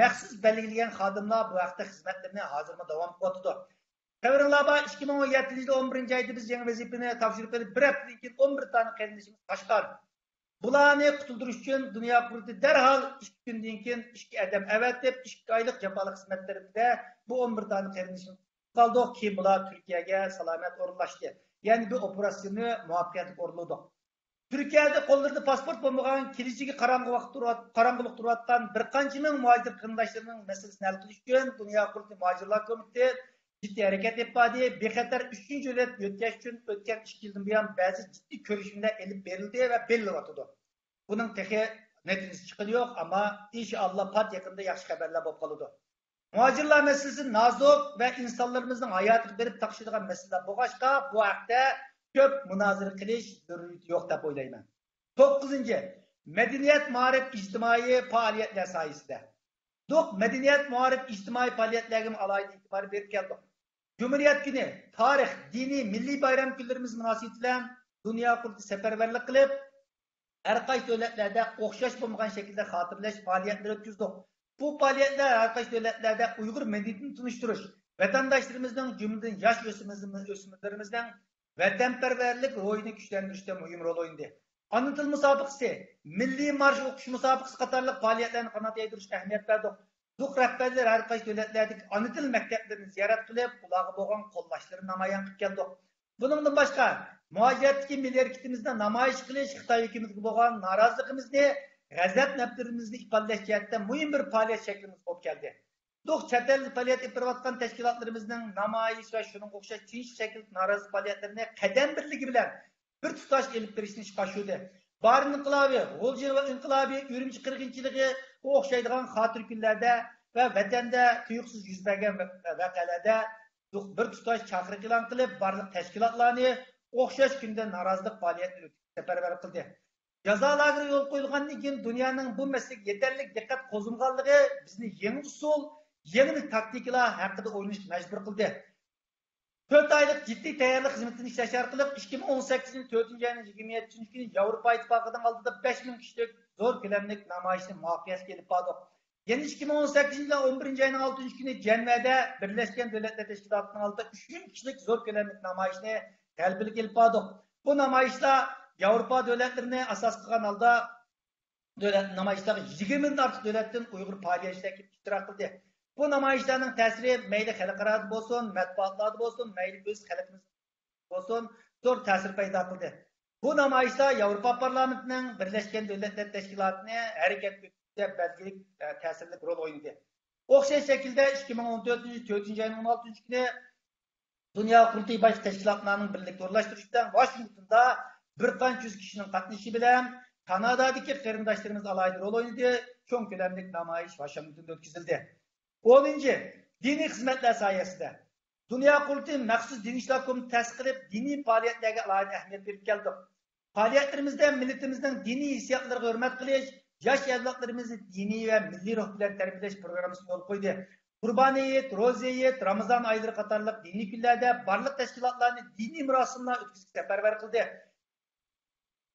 مەخسۇس بەلگىلىگەن خادىملار بۇ ھەقتە خىزمەتلىرىنى ھازىرمۇ داۋام قىلىۋاتىدۇ. خەۋىرىڭلار بار، ئىككى مىڭ ئون يەتتىنچى يىلى ئون بىرىنچى ئايدا بىز يېڭى ۋەزىپىنى تاپشۇرۇپ بېرىپ، بىر ھەپتىدىن كېيىن ئون بىر دانە قېرىندىشىمىز قاچقان. بۇلارنى قۇتۇلدۇرۇش ئۈچۈن دۇنيا قۇرۇلتىيى دەرھال ئىككى كۈندىن كېيىن ئىككى ئادەم ئەۋەتىپ، ئىككى ئايلىق جاپالىق خىزمەت دەۋرىدە بۇ ئون بىر دانە قېرىندىشىمىز قالدۇق. كېيىن بۇلار تۈركىيەگە سالامەت ئورۇنلاشتى. يەنى بۇ ئوپېراتسىيىنى مۇۋەپپەقىيەتلىك ئورۇنلىدۇق. تۈركىيەدە قوللىرىدا پاسپورت بولمىغان، كېلىچىكى قاراڭغۇلۇق تۇرۇۋات-، قاراڭغۇلۇق تۇرۇۋاتقان بىر قانچە مىڭ مۇھاجىر قېرىنداشلىرىنىڭ مەسىلىسىنى ھەل قىلىش ئۈچۈن دۇنيا قۇرۇلتىيى مۇھاجىرلار كومىتېتى جىددىي ھەرىكەت ئېلىپ باردى. بىخەتەر ئۈچىنچى دۆلەت يۆتكەش ئۈچۈن ئۆتكەن ئىككى يىلدىن بۇيان بەزى جىددىي كۆرۈشۈملەر ئېلىپ بېرىلدى ۋە بېرىلىۋاتىدۇ. بۇنىڭ تېخى نەتىجىسى چىققىنى يوق، ئەمما ئىنشائاللا پات يېقىندا ياخشى خەۋەرلەر بولۇپ قالىدۇ. مۇھاجىرلار مەسىلىسى نازۇك ۋە ئىنسانلىرىمىزنىڭ ھاياتىغا بېرىپ تاقىشىدىغان مەسىلە بولغاچقا، بۇ ھەقتە كۆپ مۇنازىرە قىلىش زۆرۈرىيىتى يوق دەپ ئويلايمەن. توققۇزىنچى، مەدەنىيەت، مائارىپ، ئىجتىمائىي پائالىيەتلەر ساھەسىدە. دوق مەدەنىيەت، مائارىپ، ئىجتىمائىي پائالىيەتلەرگىمۇ ئالاھىدە ئېتىبار بېرىپ كەلدۇق. جۇمھۇرىيەت كۈنى، تارىخ، دىنىي، مىللىي بايرام كۈنلىرىمىز مۇناسىۋىتى بىلەن دۇنيا قۇرۇلتىيى سەپەرۋەرلىك قىلىپ، ھەر قايسى دۆلەتلەردە ئوخشاش بولمىغان شەكىلدە خاتىرىلەش پائالىيەتلىرى ئۆتكۈزدۇق. بۇ پائالىيەتلەر ھەر قايسى دۆلەتلەردە ئۇيغۇر مەدەنىيىتىنى تونۇشتۇرۇش، ۋەتەنداشلىرىمىزنىڭ، جۈملىدىن ياش ئۆسمۈرلىرىمىز-، ئۆسمۈرلىرىمىزنىڭ ۋەتەنپەرۋەرلىك روھىنى كۈچلەندۈرۈشتە مۇھىم رول ئوينىدى. ئانا تىل مۇسابىقىسى، مىللىي مارش ئوقۇش مۇسابىقىسى قاتارلىق پائالىيەتلەرنى قانات يايدۇرۇشقا ئەھمىيەت بەردۇق. زوق رەھبەرلەر ھەر قايسى دۆلەتلەردىكى ئانا تىل مەكتەپلىرىنى زىيارەت قىلىپ، ئۇلارغا بولغان قوللاشلىرىنى نامايان قىلىپ كەلدۇق. بۇنىڭدىن باشقا، مۇھاجىرەتتىكى مىللىي ھەرىكىتىمىزنى نامايىش قىلىش، خىتاي ھۆكۈمىتىگە بولغان نارازىلىقىمىزنى، غەزەپ نەپرىتىمىزنى ئىپادىلەش جەھەتتە مۇھىم بىر پائالىيەت شەكلىمىز بولۇپ كەلدى. زوق چەت ئەلدە پائالىيەت ئېلىپ بېرىۋاتقان تەشكىلاتلىرىمىزنىڭ نامايىش ۋە شۇنىڭغا ئوخشاش تىنچلىق شەكىلدىكى نارازى پائالىيەتلىرىنى قەدەم بىرلىكى بىلەن بىر تۇتاش ئېلىپ بېرىشنى ئىشقا ئاشۇردى. بارىن ئىنقىلابى، غۇلجا ئىنقىلابى، ئۈرۈمچى قىرغىنچىلىقىغا ئوخشايدىغان خاتىرە كۈنلەردە ۋە ۋەتەندە تۇيۇقسىز يۈز بەرگەن ۋەقەلەردە بىر تۇتاش چاقىرىق ئېلان قىلىپ، بارلىق تەشكىلاتلارنى ئوخشاش كۈندە نارازىلىق پائالىيەتلىرى ئۆتكۈزۈشكە سەپەرۋەر قىلدى. جازا لاگېرى يولغا قويۇلغاندىن كېيىن دۇنيانىڭ بۇ مەسىلىگە يېتەرلىك دىققەت قوزغىمىغانلىقى بىزنى يېڭى ئۇسۇل، يېڭى تاكتىكىلار ھەققىدە ئويلىنىشقا مەجبۇر قىلدى. تۆت ئايلىق جىددىي تەييارلىق خىزمىتىنى ئىشلەش ئارقىلىق ئىككى مىڭ ئون سەككىزىنچى يىل تۆتىنچى ئاينىڭ يىگىرمە يەتتىنچى كۈنى ياۋروپا ئىتتىپاقىنىڭ ئالدىدا بەش مىڭ كىشىلىك زور كۆلەملىك نامايىشنى مۇۋەپپەقىيەتلىك ئېلىپ باردۇق. يەنە ئىككى مىڭ ئون سەككىزىنچى يىل ئون بىرىنچى ئاينىڭ ئالتىنچى كۈنى جەنۋەدە بىرلەشكەن دۆلەتلەر تەشكىلاتىنىڭ ئالدىدا ئۈچ مىڭ كىشىلىك زور كۆلەملىك نامايىشنى غەلىبىلىك ئېلىپ باردۇق. بۇ نامايىشلار ياۋروپا دۆلەتلىرىنى ئاساس قىلغان ھالدا دۆلەت نامايىشلارغا يىگىرمىدىن ئارتۇق دۆلەتتىن ئۇيغۇر پائالىيەتچىلەر كېلىپ ئىشتىراك قىلدى. بۇ نامايىشلارنىڭ تەسىرى مەيلى خەلقئارادا بولسۇن، مەتبۇئاتلاردا بولسۇن، مەيلى ئۆز خەلقىمىز بولسۇن، زور تەسىر پەيدا قىلدى. بۇ نامايىشلار ياۋروپا پارلامېنتىنىڭ، بىرلەشكەن دۆلەتلەر تەشكىلاتىنى ھەرىكەتكە كۆتۈرۈشتە بەلگىلىك، ئە، تەسىرلىك رول ئوينىدى. ئوخشاش شەكىلدە ئىككى مىڭ ئون تۆتىنچى يىل تۆتىنچى ئاينىڭ ئون ئالتىنچى كۈنى دۇنيا قۇرۇلتىيى باشقا تەشكىلاتلارنىڭ بىرلىكتە ئورۇنلاشتۇرۇشى بىلەن ۋاشىنگتوندا بىر قانچە يۈز كىشىنىڭ قاتنىشىشى بىلەن كانادادىكى قېرىنداشلىرىمىز ئالاھىدە رول ئوينىدى. چوڭ كۆلەملىك نامايىش ۋاشىنگتوندا ئۆتكۈزۈلدى. ئونىنچى، دىنىي خىزمەتلەر ساھەسىدە. دۇنيا قۇرۇلتىيى مەخسۇس دىنىي ئىشلار كومىتېتى تەسىس قىلىپ، دىنىي پائالىيەتلەرگە ئالاھىدە ئەھمىيەت بېرىپ كەلدۇق. پائالىيەتلىرىمىزدە مىللىتىمىزنىڭ دىنىي ھېسسىياتلىرىغا ھۆرمەت قىلىش، ياش ئەۋلادلىرىمىزنى دىنىي ۋە مىللىي روھ بىلەن تەربىيەلەش پروگراممىسىنى يولغا قويدى. قۇربان ھېيت، روزا ھېيت، رامىزان ئايلىرى قاتارلىق دىنىي كۈنلەردە بارلىق تەشكىلاتلارنى دىنىي مۇراسىملار ئۆتكۈزۈشكە سەپەرۋەر قىلدى.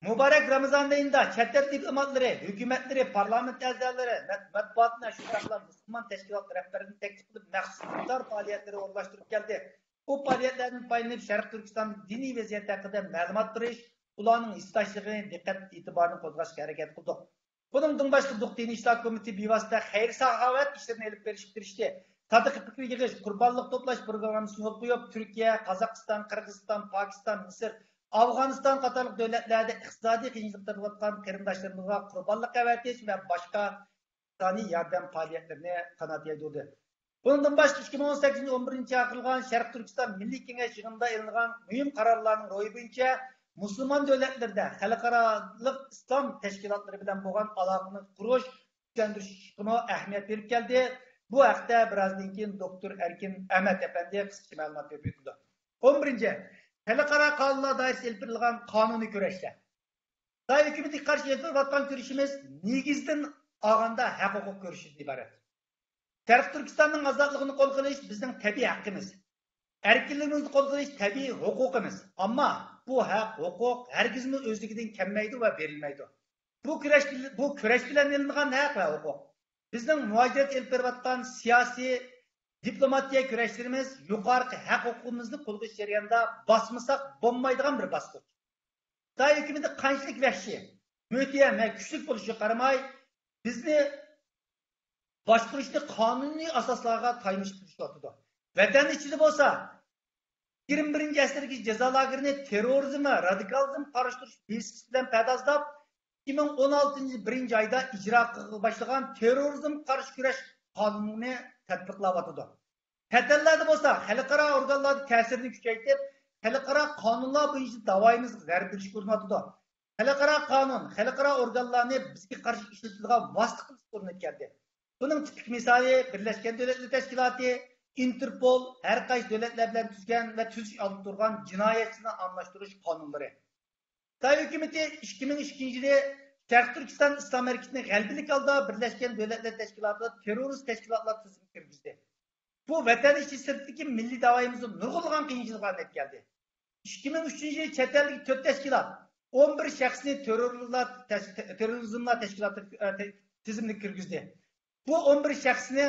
مۇبارەك رامىزان ئېيىدا چەت ئەل دىپلوماتلىرى، ھۆكۈمەتلىرى، پارلامېنت ئەزالىرى، مەت-، مەتبۇئاتنى، شۇنداقلا مۇسۇلمان تەشكىلات رەھبەرلىرىنى تەكلىپ قىلىپ، مەخسۇس ئىپتار پائالىيەتلىرى ئورۇنلاشتۇرۇپ كەلدى. بۇ پائالىيەتلەردىن پايدىلىنىپ، شەرقىي تۈركىستاندىكى دىنىي ۋەزىيەت ھەققىدە مەلۇمات بېرىش، ئۇلارنىڭ ھېسداشلىقىنى، دىققەت ئېتىبارىنى قوزغاشقا ھەرىكەت قىلدۇق. بۇنىڭدىن باشقا، دىنىي ئىشلار كومىتېتى بىۋاسىتە خەير-ساخاۋەت ئىشلىرىنى ئېلىپ بېرىشكە تىرىشتى. سادىقە پىكىر يىغىش، قۇربانلىق توپلاش پروگراممىسىنى يولغا قويۇپ، تۈركىيە، قازاقىستان، قىرغىزىستان، پاكىستان، مىسىر، ئافغانىستان قاتارلىق دۆلەتلەردە ئىقتىسادىي قىيىنچىلىقتا بولۇۋاتقان قېرىنداشلىرىمىزغا قۇربانلىق ئەۋەتىش ۋە باشقا ئىنسانىي ياردەم پائالىيەتلىرىنى قانات يايدۇردى. بۇنىڭدىن باشقا، ئىككى مىڭ ئون سەككىزىنچى يىل ئون بىرىنچى ئايدا قىلغان شەرقىي تۈركىستان مىللىي كېڭەش يىغىنىدا ئېلىنغان مۇھىم قارارلارنىڭ روھى بويىچە مۇسۇلمان دۆلەتلىرىدە خەلقئارالىق ئىسلام تەشكىلاتلىرى بىلەن بولغان ئالاقىنى قۇرۇش، كۈچلەندۈرۈشكىمۇ ئەھمىيەت بېرىپ كەلدى. بۇ ھەقتە بىرازدىن كېيىن دوكتور ئەركىن ئەمەت ئەپەندى قىسقىچە مەلۇمات بېرىپ ئۆتىدۇ. ئون بىرىنچى، خەلقئارا قانۇنلار دائىرىسىدە ئېلىپ بېرىلغان قانۇنىي كۈرەشلەر. خىتاي ھۆكۈمىتىگە قارشى ئېلىپ بېرىۋاتقان كۈرىشىمىز نېگىزدىن ئالغاندا ھەق ھوقۇق كۈرىشىدىن ئىبارەت. شەرقىي تۈركىستاننىڭ ئازادلىقىنى قولغا ئېلىش بىزنىڭ تەبىئىي ھەققىمىز. ئەركىنلىكىمىزنى قولغا ئېلىش تەبىئىي ھوقۇقىمىز. ئەمما بۇ ھەق ھوقۇق ھەرگىزمۇ ئۆزلۈكىدىن كەلمەيدۇ ۋە بېرىلمەيدۇ. بۇ كۈرەش، بۇ كۈرەش بىلەن ئېلىنغان ھەق ۋە ھوقۇق بىزنىڭ مۇھاجىرەت ئېلىپ بېرىۋاتقان سىياسىي، دىپلوماتىيە كۈرەشلىرىمىز يۇقىرىقى ھەق ھوقۇقىمىزنى قولغا ئېلىش جەريانىدا باسمىساق بولمايدىغان بىر باسقۇچ. خىتاي ھۆكۈمىتى قانچىلىك ۋەھشىي، مۆتىۋەر ۋە كۈچلۈك بولۇشىغا قارىماي، بىزنى باشقۇرۇشنى قانۇنىي ئاساسلارغا تايىنىشقا تىرىشىۋاتىدۇ. ۋەتەن ئىچىدە بولسا، يىگىرمە بىرىنچى ئەسىردىكى جازا لاگېرىنى تېررورىزم ۋە رادىكالىزم قارشى تۇرۇش ۋېسىقىسى بىلەن پەردازلاپ، ئىككى مىڭ ئون ئالتىنچى يىل بىرىنچى ئايدا ئىجرا قىلغىلى باشلىغان تېررورىزم قارشى كۈرەش قانۇنىنى تەتبىقلاۋاتىدۇ. چەت ئەللەردە بولسا خەلقئارا ئورگانلاردا تەسىرىنى كۈچەيتىپ، خەلقئارا قانۇنلار بويىچە داۋايىمىزغا زەربە بېرىشكە ئۇرۇنۇۋاتىدۇ. خەلقئارا قانۇن، خەلقئارا ئورگانلارنى بىزگە قارشى ئىشلىتىدىغان ۋاسىتە قىلىپ ئۇرۇنۇپ كەلدى. بۇنىڭ تىپىك مىسالى بىرلەشكەن دۆلەتلەر تەشكىلاتى، ئىنتېرپول، ھەر قايسى دۆلەتلەر بىلەن تۈزگەن ۋە تۈزۈش ئالدىدا تۇرغان جىنايەتچىلەرنى ئالماشتۇرۇش قانۇنلىرى. خىتاي ھۆكۈمىتى ئىككى مىڭ ئىككىنچى يىلى شەرقىي تۈركىستان ئىسلام ھەرىكىتىنى غەلىبىلىك ھالدا بىرلەشكەن دۆلەتلەر تەشكىلاتىدا تېررورىست تەشكىلاتلار تىزىمىگە كىرگۈزدى. بۇ ۋەتەن ئىچى سىرتىدىكى مىللىي داۋايىمىزدا نۇرغۇنلىغان قىيىنچىلىقلارنى ئەكەلدى. ئىككى مىڭ ئۈچىنچى يىلى چەت ئەلدىكى تۆت تەشكىلات ئون بىر شەخسنى تېررورلار تەش-، تېررورىزملار تەشكىلاتى، ئە، تە-، تىزىملىككە كىرگۈزدى. بۇ ئون بىر شەخسنى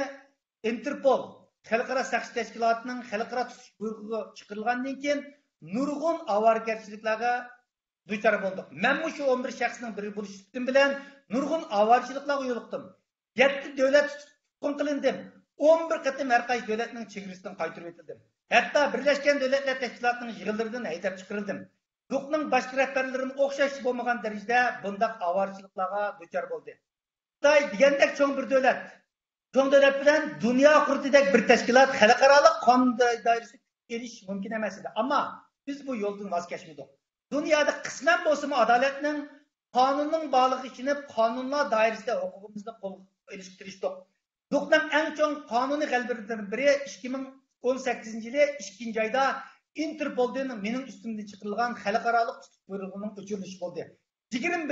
ئىنتېرپول خەلقئارا ساقچى تەشكىلاتىنىڭ خەلقئارا تۇتۇش بۇيرۇقىغا چىقىرىلغاندىن كېيىن، نۇرغۇن ئاۋارىگەرچىلىكلەرگە دۇچار بولدۇق. مەنمۇ شۇ ئون بىر شەخسنىڭ بىرى بولۇش سۈپىتىم بىلەن نۇرغۇن ئاۋارىچىلىقلارغا يولۇقتۇم. يەتتە دۆلەت تۇتقۇن قىلىندىم. ئون بىر قېتىم ھەر قايسى دۆلەتنىڭ چېگرىسىدىن قايتۇرۇۋېتىلدىم. ھەتتا بىرلەشكەن دۆلەتلەر تەشكىلاتىنىڭ يىغىنلىرىدىن ھەيدەپ چىقىرىلدىم. جۇقنىڭ باشقا رەھبەرلىرىمۇ ئوخشاش بولمىغان دەرىجىدە بۇنداق ئاۋارىچىلىقلارغا دۇچار بولدى. خىتاي دېگەندەك چوڭ بىر دۆلەت، چوڭ دۆلەت بىلەن دۇنيا قۇرۇلتىيىدەك بىر تەشكىلات خەلقئارالىق قانۇن دائىرىسىگە كىرىش مۇمكىن ئەمەس ئىدى. ئەمما بىز بۇ يولدىن ۋاز كەچمىدۇق. دۇنيادا قىسمەن بولسىمۇ ئادالەتنىڭ، قانۇننىڭ بارلىقىغا ئىشىنىپ، قانۇنلار دائىرىسىدە ھوقۇقىمىزنى قولغا ئېلىشقا تىرىشتۇق. جۇقنىڭ ئەڭ چوڭ قانۇنىي غەلىبىلىرىدىن بىرى ئىككى مىڭ ئون سەككىزىنچى يىلى ئىككىنچى ئايدا ئىنتېرپولدىن مېنىڭ ئۈستۈمدىن چىقىرىلغان خەلقئارالىق تۇتۇش بۇيرۇغىنىڭ ئۆچۈرۈلۈشى بولدى. يىگىرمە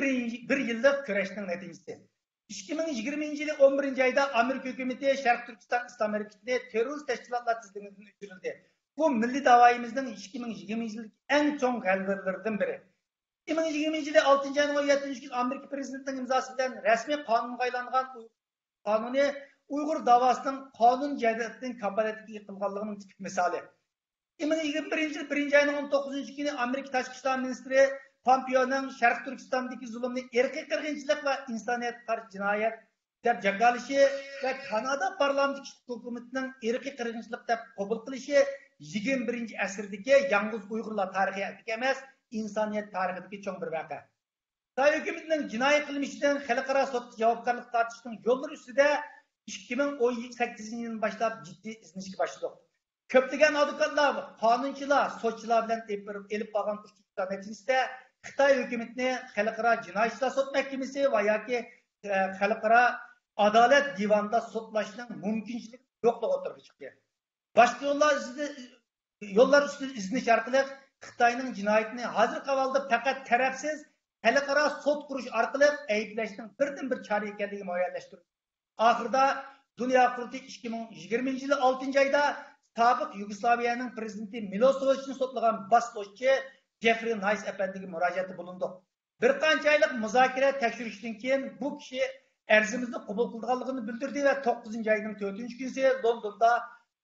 بىر يىللىق كۈرەشنىڭ نەتىجىسى. ئىككى مىڭ يىگىرمىنچى يىلى ئون بىرىنچى ئايدا ئامېرىكا ھۆكۈمىتى شەرقىي تۈركىستان ئىسلام ھەرىكىتىنى تېررورىست تەشكىلاتلار تىزىملىكىدىن ئۆچۈرۈلدى. بۇ مىللىي داۋايىمىزنىڭ ئىككى مىڭ يىگىرمىنچى يىلدىكى ئەڭ چوڭ غەلىبىلىرىدىن بىرى. ئىككى مىڭ يىگىرمىنچى يىلى ئالتىنچى ئاينىڭ ئون يەتتىنچى كۈنى ئامېرىكا پىرېزىدېنتىنىڭ ئىمزاسى بىلەن رەسمىي قانۇنغا ئايلانغان قانۇنى ئۇيغۇر داۋاسىنىڭ قانۇن جەھەتتىن كاپالەتلىك قىلغانلىقىنىڭ تىپىك مىسالى. ئىككى مىڭ يىگىرمە بىرىنچى يىل بىرىنچى ئاينىڭ ئون توققۇزىنچى كۈنى ئامېرىكا تاشقى ئىشلار مىنىستىرى پامپېئونىڭ شەرقىي تۈركىستاندىكى زۇلۇمنى ئىرقىي قىرغىنچىلىق ۋە ئىنسانىيەتكە قارشى جىنايەت دەپ جاكارلىشى ۋە كانادا پارلامېنتى كىشىلىك ھوقۇق كومىتېتىنىڭ ئىرقىي قىرغىنچىلىق دەپ قوبۇل قىلىشى يىگىرمە بىرىنچى ئەسىردىكى يالغۇز ئۇيغۇرلار تارىخىدىكى ئەمەس، ئىنسانىيەت تارىخىدىكى چوڭ بىر ۋەقە. خىتاي ھۆكۈمىتىنىڭ جىنايى قىلمىشىدىن خەلقئارا سوتقا جاۋابكارلىق تارتىشنىڭ يوللىرى ئۈستىدە ئىككى مىڭ ئون سەككىزىنچى يىلدىن باشلاپ جىددىي ئىزدىنىشكە باشلىدۇق. كۆپلىگەن ئادۋوكاتلار، قانۇنچىلار، سوتچىلار بىلەن ئېلىپ، ئېلىپ بارغان ئۇچرىشىشلار نەتىجىسىدە خىتاي ھۆكۈمىتىنى خەلقئارا جىنايى ئىشلار سوت مەھكىمىسى ۋە ياكى، ئە، خەلقئارا ئادالەت دىۋانىدا سوتلاشنىڭ مۇمكىنچىلىكى يوقلۇقى ئوتتۇرىغا چىقتى. باشقا يوللار ئىزدە-، يوللار ئۈستىدە ئىزدىنىش ئارقىلىق خىتاينىڭ جىنايىتىنى ھازىرقى ئەھۋالدا پەقەت تەرەپسىز خەلقئارا سوت قۇرۇش ئارقىلىق ئەيىبلەشنىڭ بىردىنبىر چارە ئىكەنلىكى مۇئەييەنلەشتۈرۈلدى. ئاخىرىدا دۇنيا قۇرۇلتىيى ئىككى مىڭ يىگىرمىنچى يىلى ئالتىنچى ئايدا سابىق يۇگوسلاۋىيەنىڭ پىرېزىدېنتى مىلوسېۋىچنى سوتلىغان باش سوتچى جېفرى نايس ئەپەندىگە مۇراجىئەتتە بۇلۇندۇق. بىر قانچە ئايلىق مۇزاكىرە، تەكشۈرۈشتىن كېيىن بۇ كىشى ئەرزىمىزنى قوبۇل قىلىدىغانلىقىنى بىلدۈردى ۋە توققۇزىنچى ئاينىڭ تۆتىنچى كۈنى لوندوندا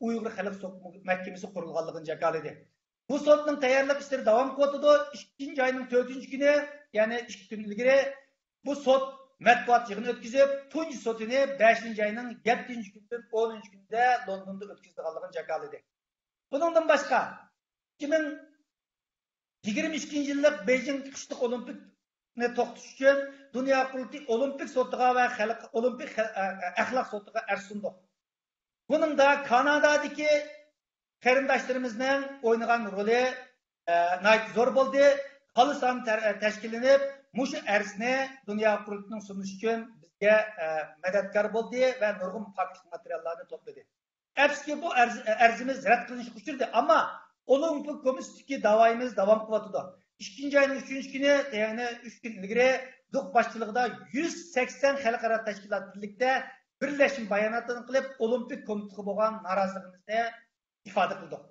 ئۇيغۇر خەلق سوت مەھكىمىسى قۇرۇلغانلىقىنى جاكارلىدى. بۇ سوتنىڭ تەييارلىق ئىشلىرى داۋام قىلىۋاتىدۇ. ئىككىنچى ئاينىڭ تۆتىنچى كۈنى، يەنى ئىككى كۈن ئىلگىرى بۇ سوت مەتبۇئات يىغىنى ئۆتكۈزۈپ، تۇنجى سوتىنى بەشىنچى ئاينىڭ يەتتىنچى كۈنىدىن ئونىنچى كۈندە لوندوندا ئۆتكۈزىدىغانلىقىنى جاكارلىدى. بۇنىڭدىن باشقا، ئىككى مىڭ يىگىرمە ئىككىنچى يىللىق بېيجىڭ قىشلىق ئولىمپىكنى توختىتىش ئۈچۈن دۇنيا قۇرۇلتىيى ئولىمپىك سوتىغا ۋە خەلق ئولىمپىك خە-، ئە-، ئە-، ئەخلاق سوتىغا ئەرز سۇندۇق. بۇنىڭدا كانادادىكى قېرىنداشلىرىمىزنىڭ ئوينىغان رولى، ئە، ناھايىتى زور بولدى. خالىسان تەر-، تەشكىللىنىپ، مۇشۇ ئەرزنى دۇنيا قۇرۇلتىيىنىڭ سۇنۇشى ئۈچۈن بىزگە، ئە، مەدەتكار بولدى ۋە نۇرغۇن پاكىتلىق ماتېرىياللارنى توپلىدى. ئەپسۇسكى، بۇ ئەرز-، ئەرزىمىز رەت قىلىنىشقا ئۇچرىدى، ئەمما ئولىمپىك كومىتېتىدىكى داۋايىمىز داۋام قىلىۋاتىدۇ. ئىككىنچى ئاينىڭ ئۈچىنچى كۈنى، يەنى ئۈچ كۈن ئىلگىرى، دۇق باشچىلىقىدا يۈز سەكسەن خەلقئارا تەشكىلات بىرلىكتە بىرلەشمە باياناتىنى قىلىپ، ئولىمپىك كومىتېتقا بولغان نارازىلىقىمىزنى ئىپادە قىلدۇق.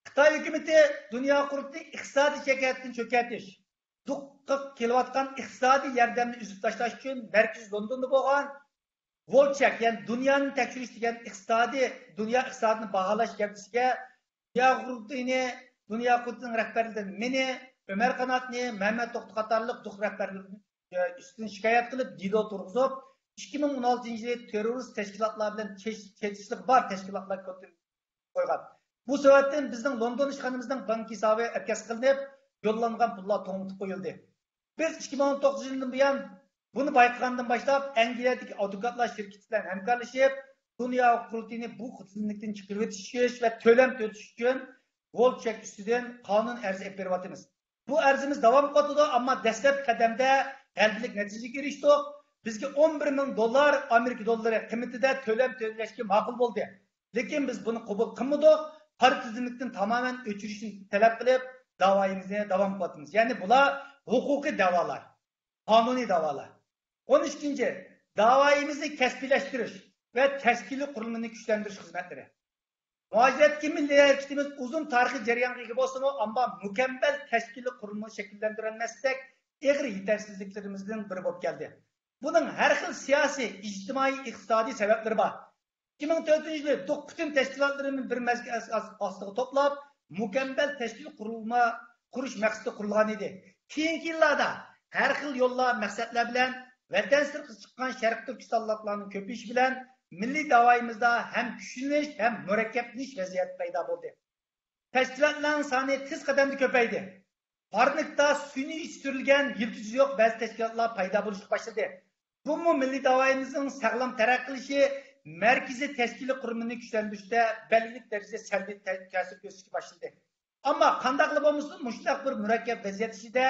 خىتاي ھۆكۈمىتى دۇنيا قۇرۇلتىيى ئىقتىسادىي جەھەتتىن چۆكۈۋېتىش، دۇققا كېلىۋاتقان ئىقتىسادىي ياردەمنى ئۈزۈپ تاشلاش ئۈچۈن مەركىزى لوندوندا بولغان ۋولچەك، يەنى دۇنيانى تەكشۈرۈش دېگەن ئىقتىسادىي، دۇنيا ئىقتىسادىنى باھالاش گەۋدىسىگە دۇنيا قۇرۇلتىيىنى، دۇنيا قۇرۇلتىيىنىڭ رەھبەرلىرىدىن مېنى، ئۆمەر قاناتنى، مەمەت توختى قاتارلىق دۇق رەھبەرلىرىنى ئۈستىدىن شىكايەت قىلىپ، دېلو تۇرغۇزۇپ، ئىككى مىڭ ئون ئالتىنچى يىلى تېررورىست تەشكىلاتلار بىلەن چېتىشلىقى بار تەشكىلاتلار كومىتېتىنى قويغان. بۇ سەۋەبتىن بىزنىڭ لوندون ئىشخانىمىزنىڭ بانك ھېسابى ئەتكەس قىلىنىپ، يوللانغان پۇللار توڭلىتىپ قويۇلدى. بىز ئىككى مىڭ ئون توققۇزىنچى يىلدىن بۇيان بۇنى بايقىغاندىن باشلاپ، ئەنگلىيەدىكى ئادۋوكاتلار شىركىتى بىلەن ھەمكارلىشىپ، دۇنيا قۇرۇلتىيىنى بۇ خىزىنلىكتىن چىقىرىۋېتىش ۋە تۆلەم تۆلىتىش ئۈچۈن ۋولچەك ئۈستىدىن قانۇن ئەرزى ئېلىپ بېرىۋاتىمىز. بۇ ئەرزىمىز داۋام قىلىۋاتىدۇ، ئەمما دەسلەپكى قەدەمدە غەلىبىلىك نەتىجىگە ئېرىشتۇق. بىزگە ئون بىر مىڭ دوللار، ئامېرىكا دوللىرى قىممىتىدە تۆلەم تۆلەشكە ماقۇل بولدى. لېكىن بىز بۇنى قوبۇل قىلمىدۇق. قارا تىزىملىكتىن تامامەن ئۆچۈرۈشنى تەلەپ قىلىپ، داۋايىمىزنى داۋام قىلىۋاتىمىز. يەنى بۇلار ھوقۇقىي دەۋالار، قانۇنىي دەۋالار. ئون ئىككىنچى، داۋايىمىزنى كەسپىيلەشتۈرۈش ۋە تەشكىلىي قۇرۇلمىنى كۈچلەندۈرۈش خىزمەتلىرى. مۇھاجىرەتتىكى مىللىي ھەرىكىتىمىز ئۇزۇن تارىخىي جەريانغا ئىگە بولسىمۇ، ئەمما مۇكەممەل تەشكىلىي قۇرۇلما شەكىللەندۈرەلمەسلىك ئېغىر يېتەرسىزلىكلىرىمىزدىن بىرى بولۇپ كەلدى. بۇنىڭ ھەر خىل سىياسىي، ئىجتىمائىي، ئىقتىسادىي سەۋەبلىرى بار. ئىككى مىڭ تۆتىنچى يىلى دۇق پۈتۈن تەشكىلاتلىرىنى بىر مەسكەن ئاس-، ئاس-، ئاستىغا توپلاپ، مۇكەممەل تەشكىلىي قۇرۇلما قۇرۇش مەقسىتىدە قۇرۇلغان ئىدى. كېيىنكى يىللاردا ھەر خىل يوللار، مەقسەتلەر بىلەن ۋەتەن سىرتىغا چىققان شەرقىي تۈركىستانلىقلارنىڭ كۆپىيىشى بىلەن مىللىي داۋايىمىزدا ھەم كۈچلىنىش، ھەم مۇرەككەپلىنىش ۋەزىيىتى پەيدا بولدى. تەشكىلاتلارنىڭ سانى تېز قەدەمدە كۆپەيدى. پارنىكتا سۈنئىي سۈرۈلگەن يىلتىزى يوق بەزى تەشكىلاتلار پەيدا بولۇشقا باشلىدى. بۇمۇ مىللىي داۋايىمىزنىڭ ساغلام تەرەققىي قىلىشى، مەركىزىي تەشكىلىي قۇرۇلمىنى كۈچلەندۈرۈشتە بەلگىلىك دەرىجىدە سەلبىي تە-، تەسىر كۆرسىتىشكە باشلىدى. ئەمما قانداقلا بولمىسۇن، مۇشۇنداق بىر مۇرەككەپ ۋەزىيەت ئىچىدە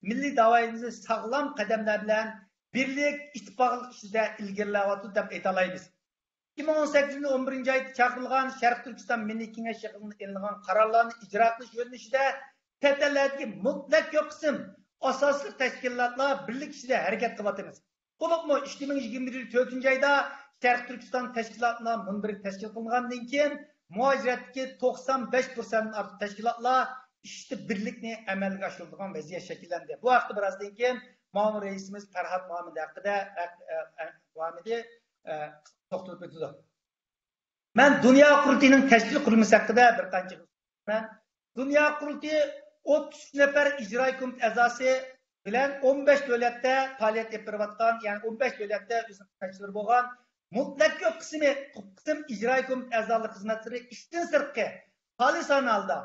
مىللىي داۋايىمىزنى ساغلام قەدەملەر بىلەن بىرلىك، ئىتتىپاقلىق ئىچىدە ئىلگىرىلەۋاتىدۇ دەپ ئېيتالايمىز. ئىككى مىڭ ئون سەككىزىنچى يىلى ئون بىرىنچى ئايدا چاقىرىلغان شەرقىي تۈركىستان مىللىي كېڭەش يىغىنىدا ئېلىنغان قارارلارنى ئىجرا قىلىش يۆنىلىشىدە چەت ئەللەردىكى مۇتلەق كۆپ قىسىم ئاساسلىق تەشكىلاتلار بىرلىك ئىچىدە ھەرىكەت قىلىۋاتىمىز. بولۇپمۇ ئىككى مىڭ يىگىرمە بىرىنچى يىلى تۆتىنچى ئايدا شەرقىي تۈركىستان تەشكىلاتلار مۇنبىرى تەشكىل قىلىنغاندىن كېيىن، مۇھاجىرەتتىكى توقسان بەش پىرسەنتتىن ئارتۇق تەشكىلاتلار ئىشتا بىرلىكنى ئەمەلگە ئاشۇرىدىغان ۋەزىيەت شەكىللەندى. بۇ ھەقتە بىرازدىن كېيىن مۇئاۋىن رەئىسىمىز پەرھات مۇھەممەد ھەققىدە، ھەق-، ھەق-، مۇھەممىدى، ئە، توختىلىپ ئۆتىدۇ. مەن دۇنيا قۇرۇلتىيىنىڭ تەشكىل قۇرۇلمىسى ھەققىدە بىر قانچە مەن دۇنيا قۇرۇلتىيى ئوتتۇز ئۈچ نەپەر ئىجرائىي كومىتېت ئەزاسى بىلەن ئون بەش دۆلەتتە پائالىيەت ئېلىپ بېرىۋاتقان، يەنى ئون بەش دۆلەتتە ئۆزىنىڭ خىزمەتچىلىرى بولغان مۇتلەق كۆپ قىسمى، قىسىم ئىجرائىي كومىتېت ئەزالىرى خىزمەتچىلىرى ئىشتىن سىرتقى خالىسانە ھالدا،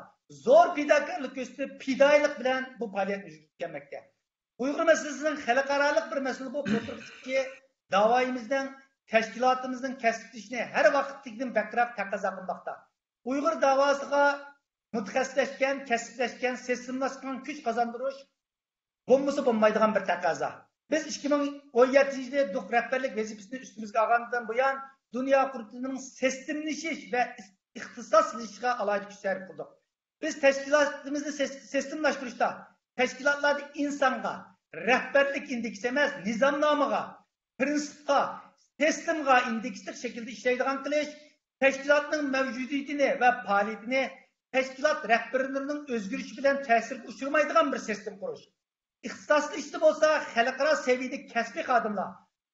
زور پىداكارلىق كۆرسىتىپ، پىدائىيلىق بىلەن بۇ پائالىيەتنى يۈرگۈزۈپ كەلمەكتە. ئۇيغۇر مەسىلىسىنىڭ خەلقئارالىق بىر مەسىلە بولۇپ ئوتتۇرىغا چىقىشى داۋايىمىزنىڭ، تەشكىلاتىمىزنىڭ كەسىپلىشىشىنى ھەر ۋاقىتتىكىدىن بەكرەك تەقەززا قىلماقتا. ئۇيغۇر داۋاسىغا مۇتەخەسسىسلەشكەن، كەسىپلەشكەن، سىستېمىلاشقان كۈچ قازاندۇرۇش بولمىسا بولمايدىغان بىر تەقەززا. بىز ئىككى مىڭ ئون يەتتىنچى يىلى دۇق رەھبەرلىك ۋەزىپىسىنى ئۈستىمىزگە ئالغاندىن بۇيان، دۇنيا قۇرۇلتىيىنىڭ سىستېمىلىشىش ۋە ئىختىساسلىشىشىغا ئالاھىدە كۈچ سەرپ قىلدۇق. بىز تەشكىلاتىمىزنى سىس-، سىستېمىلاشتۇرۇشتا، تەشكىلاتلاردا ئىنسانغا، رەھبەرلىك ئىندېكسى ئەمەس، نىزامنامىغا، پىرىنسىپقا، سىستېمىغا ئىندېكسلىق شەكىلدە ئىشلەيدىغان قىلىش، تەشكىلاتنىڭ مەۋجۇدىيىتىنى ۋە پائالىيىتىنى تەشكىلات رەھبەرلىرىنىڭ ئۆزگىرىشى بىلەن تەسىرگە ئۇچرىمايدىغان بىر سىستېما قۇرۇش. ئىختىساسلىشىشتا بولسا خەلقئارا سەۋىيەدىكى كەسپىي خادىملار،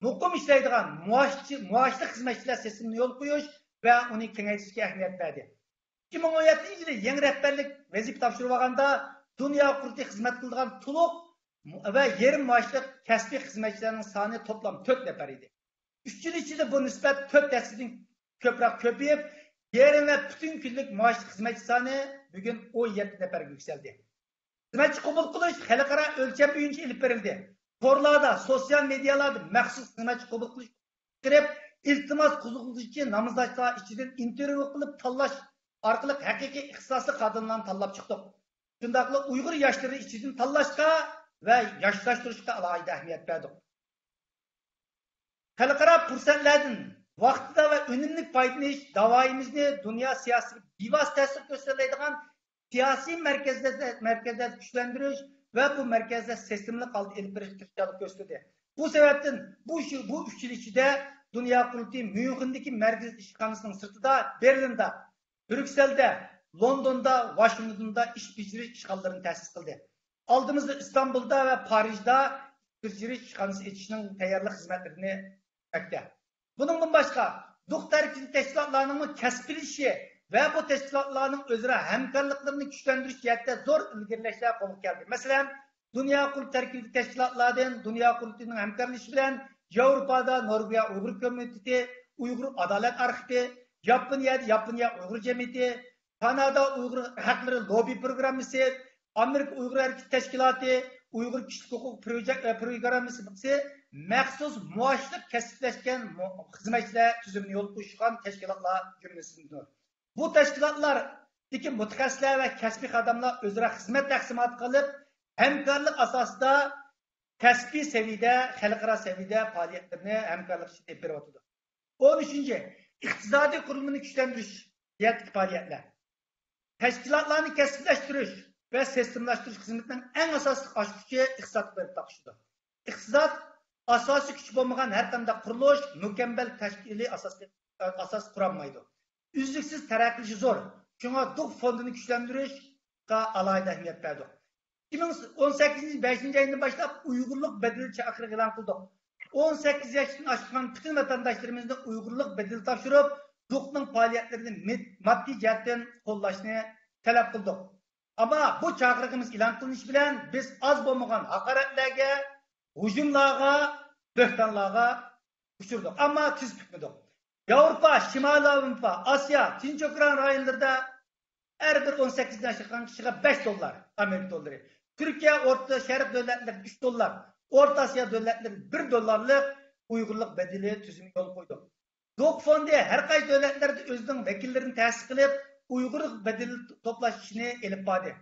مۇقىم ئىشلەيدىغان مائاشچى-، مائاشلىق خىزمەتچىلەر سىستېمىسىنى يولغا قويۇش ۋە ئۇنى كېڭەيتىشكە ئەھمىيەت بەردى. ئىككى مىڭ ئون يەتتىنچى يىلى يېڭى رەھبەرلىك ۋەزىپە تاپشۇرۇۋالغاندا، دۇنيا قۇرۇلتىيى خىزمەت قىلىدىغان تولۇق ۋە يېرىم مائاشلىق كەسپىي خىزمەتچىلەرنىڭ سانى توپلام تۆت نەپەر ئىدى. ئۈچ يىل ئىچىدە بۇ نىسبەت تۆت ھەسسىدىن كۆپرەك كۆپىيىپ، يېرىم ۋە پۈتۈن كۈنلۈك مائاشلىق خىزمەتچى سانى بۈگۈن ئون يەتتە نەپەرگە يۈكسەلدى. خىزمەتچى قوبۇل قىلىش خەلقئارا ئۆلچەم بويىچە ئېلىپ بېرىلدى. تورلاردا، سوتسىيال مېدىيالاردا مەخسۇس خىزمەتچى قوبۇل قىلىش چىقىرىپ، ئىلتىماس قوزغىغۇچى نامزاتچىلار ئىچىدىن ئىنتېرۋيۇ قىلىپ تاللاش ئارقىلىق ھەقىقىي ئىختىساسلىق خادىملارنى تاللاپ چىقتۇق. شۇنداقلا ئۇيغۇر ياشلىرى ئىچىدىن تاللاشقا ۋە ياشلاشتۇرۇشقا ئالاھىدە ئەھمىيەت بەردۇق. خەلقئارا پۇرسەتلەردىن ۋاقتىدا ۋە ئۈنۈملۈك پايدىلىنىش داۋايىمىزنى دۇنيا سىياسىتىگە بىۋاسىتە تەسىر كۆرسىتەلەيدىغان سىياسىي مەركەزلەردە، مەركەزلەردە كۈچلەندۈرۈش ۋە بۇ مەركەزدە سىستېمىلىق ھالدا ئېلىپ بېرىشقا تىرىشچانلىق كۆرسىتىلدى. بۇ سەۋەبتىن بۇ شۇ، بۇ ئۈچ يىل ئىچىدە دۇنيا قۇرۇلتىيى ميۇنخېندىكى مەركىزىي ئىشخانىسىنىڭ سىرتىدا، بېرلىندا، بريۇكسېلدە، لوندوندا، ۋاشىنگتوندا ئىش بېجىرىش ئىشخانىلىرىنى تەسىس قىلدى. ئالدىمىزدا ئىستانبۇلدا ۋە پارىژدا ئىش بېجىرىش ئىشخانىسى ئېچىشنىڭ تەييارلىق خىزمەتلىرىنى ئۆتمەكتە. بۇنىڭدىن باشقا، دۇق تەركىبىدىكى تەشكىلاتلارنىڭمۇ كەسىپلىشىشى ۋە بۇ تەشكىلاتلارنىڭ ئۆزئارا ھەمكارلىقلىرىنى كۈچلەندۈرۈش جەھەتتە زور ئىلگىرىلەشلەر قولغا كەلدى. مەسىلەن، دۇنيا قۇرۇلتىيى تەركىبىدىكى تەشكىلاتلاردىن دۇنيا قۇرۇلتىيىنىڭ ھەمكارلىشىشى بىلەن ياۋروپادا نورۋېگىيە ئۇيغۇر كومىتېتى، ئۇيغۇر ئادالەت ئارخىپى، ياپونىيەدە ياپونىيە ئۇيغۇر جەمئىيىتى، كانادا ئۇيغۇر ھەقلىرى لوببى پروگراممىسى، ئامېرىكا ئۇيغۇر ھەرىكىتى تەشكىلاتى، ئۇيغۇر كىشىلىك ھوقۇق پروجېك-، پروگراممىسى مەخسۇس مۇئاشلىق كەسىپلەشكەن مۇ-، خىزمەتچىلەر تۈزۈمىنى يولغا قويۇشقان تەشكىلاتلار جۈملىسىدىندۇر. بۇ تەشكىلاتلاردىكى مۇتەخەسسىسلەر ۋە كەسپىي خادىملار ئۆزئارا خىزمەت تەقسىماتى قىلىپ، ھەمكارلىق ئاساسىدا كەسپىي سەۋىيەدە، خەلقئارا سەۋىيەدە پائالىيەتلىرىنى ھەمكارلىق ئىچىدە ئېلىپ بېرىۋاتىدۇ. ئون ئۈچىنچى، ئىقتىسادىي قۇرۇلمىنى كۈچلەندۈرۈش جەھەتتىكى پائالىيەتلەر. تەشكىلاتلارنى كەسىپلەشتۈرۈش ۋە سىستېمىلاشتۇرۇش خىزمىتىنىڭ ئەڭ ئاساسلىق ئاچقۇچى ئىقتىسادقا بېرىپ تاقىشىدۇ. ئىقتىساد ئاساسىي كۈچ بولمىغان ھەر قانداق قۇرۇلۇش مۇكەممەل تەشكىلىي ئاساسنى، ئاساس قۇرالمايدۇ. ئۈزلۈكسىز تەرەققىي قىلىشى زور. شۇڭا دۇق فوندىنى كۈچلەندۈرۈشكە ئالاھىدە ئەھمىيەت بەردۇق. ئىككى مىڭ ئون سەككىزىنچى يىل بەشىنچى ئايدىن باشلاپ ئۇيغۇرلۇق بەدىلى چاقىرىقى ئېلان قىلدۇق. ئون سەككىز ياشتىن ئاشقان پۈتۈن ۋەتەنداشلىرىمىزنى ئۇيغۇرلۇق بەدىلى تاپشۇرۇپ، دۇقنىڭ پائالىيەتلىرىنى مىد-، ماددىي جەھەتتىن قوللاشنى تەلەپ قىلدۇق. ئەمما بۇ چاقىرىقىمىز ئېلان قىلىنىشى بىلەن بىز ئاز بولمىغان ھاقارەتلەرگە، ھۇجۇملارغا، بۆھتانلارغا ئۇچرىدۇق. ئەمما تىز پۈكمىدۇق. ياۋروپا، شىمالىي ئاۋروپا، ئاسىيا، تىنچ ئوكيان رايونلىرىدا ھەر بىر ئون سەككىزدىن ئاشقان كىشىگە بەش دوللار، ئامېرىكا دوللىرى. تۈركىيە، ئورتا شەرق دۆلەتلىرىدە ئۈچ دوللار، ئورتا ئاسىيا دۆلەتلىرىدە بىر دوللارلىق ئۇيغۇرلۇق بەدىلى تۈزۈمى يولغا قويدۇق. دۇق فوندى ھەر قايسى دۆلەتلەردە ئۆزىنىڭ ۋەكىللىرىنى تەسىس قىلىپ، ئۇيغۇر بەدىلى توپلاش ئىشىنى ئېلىپ باردى.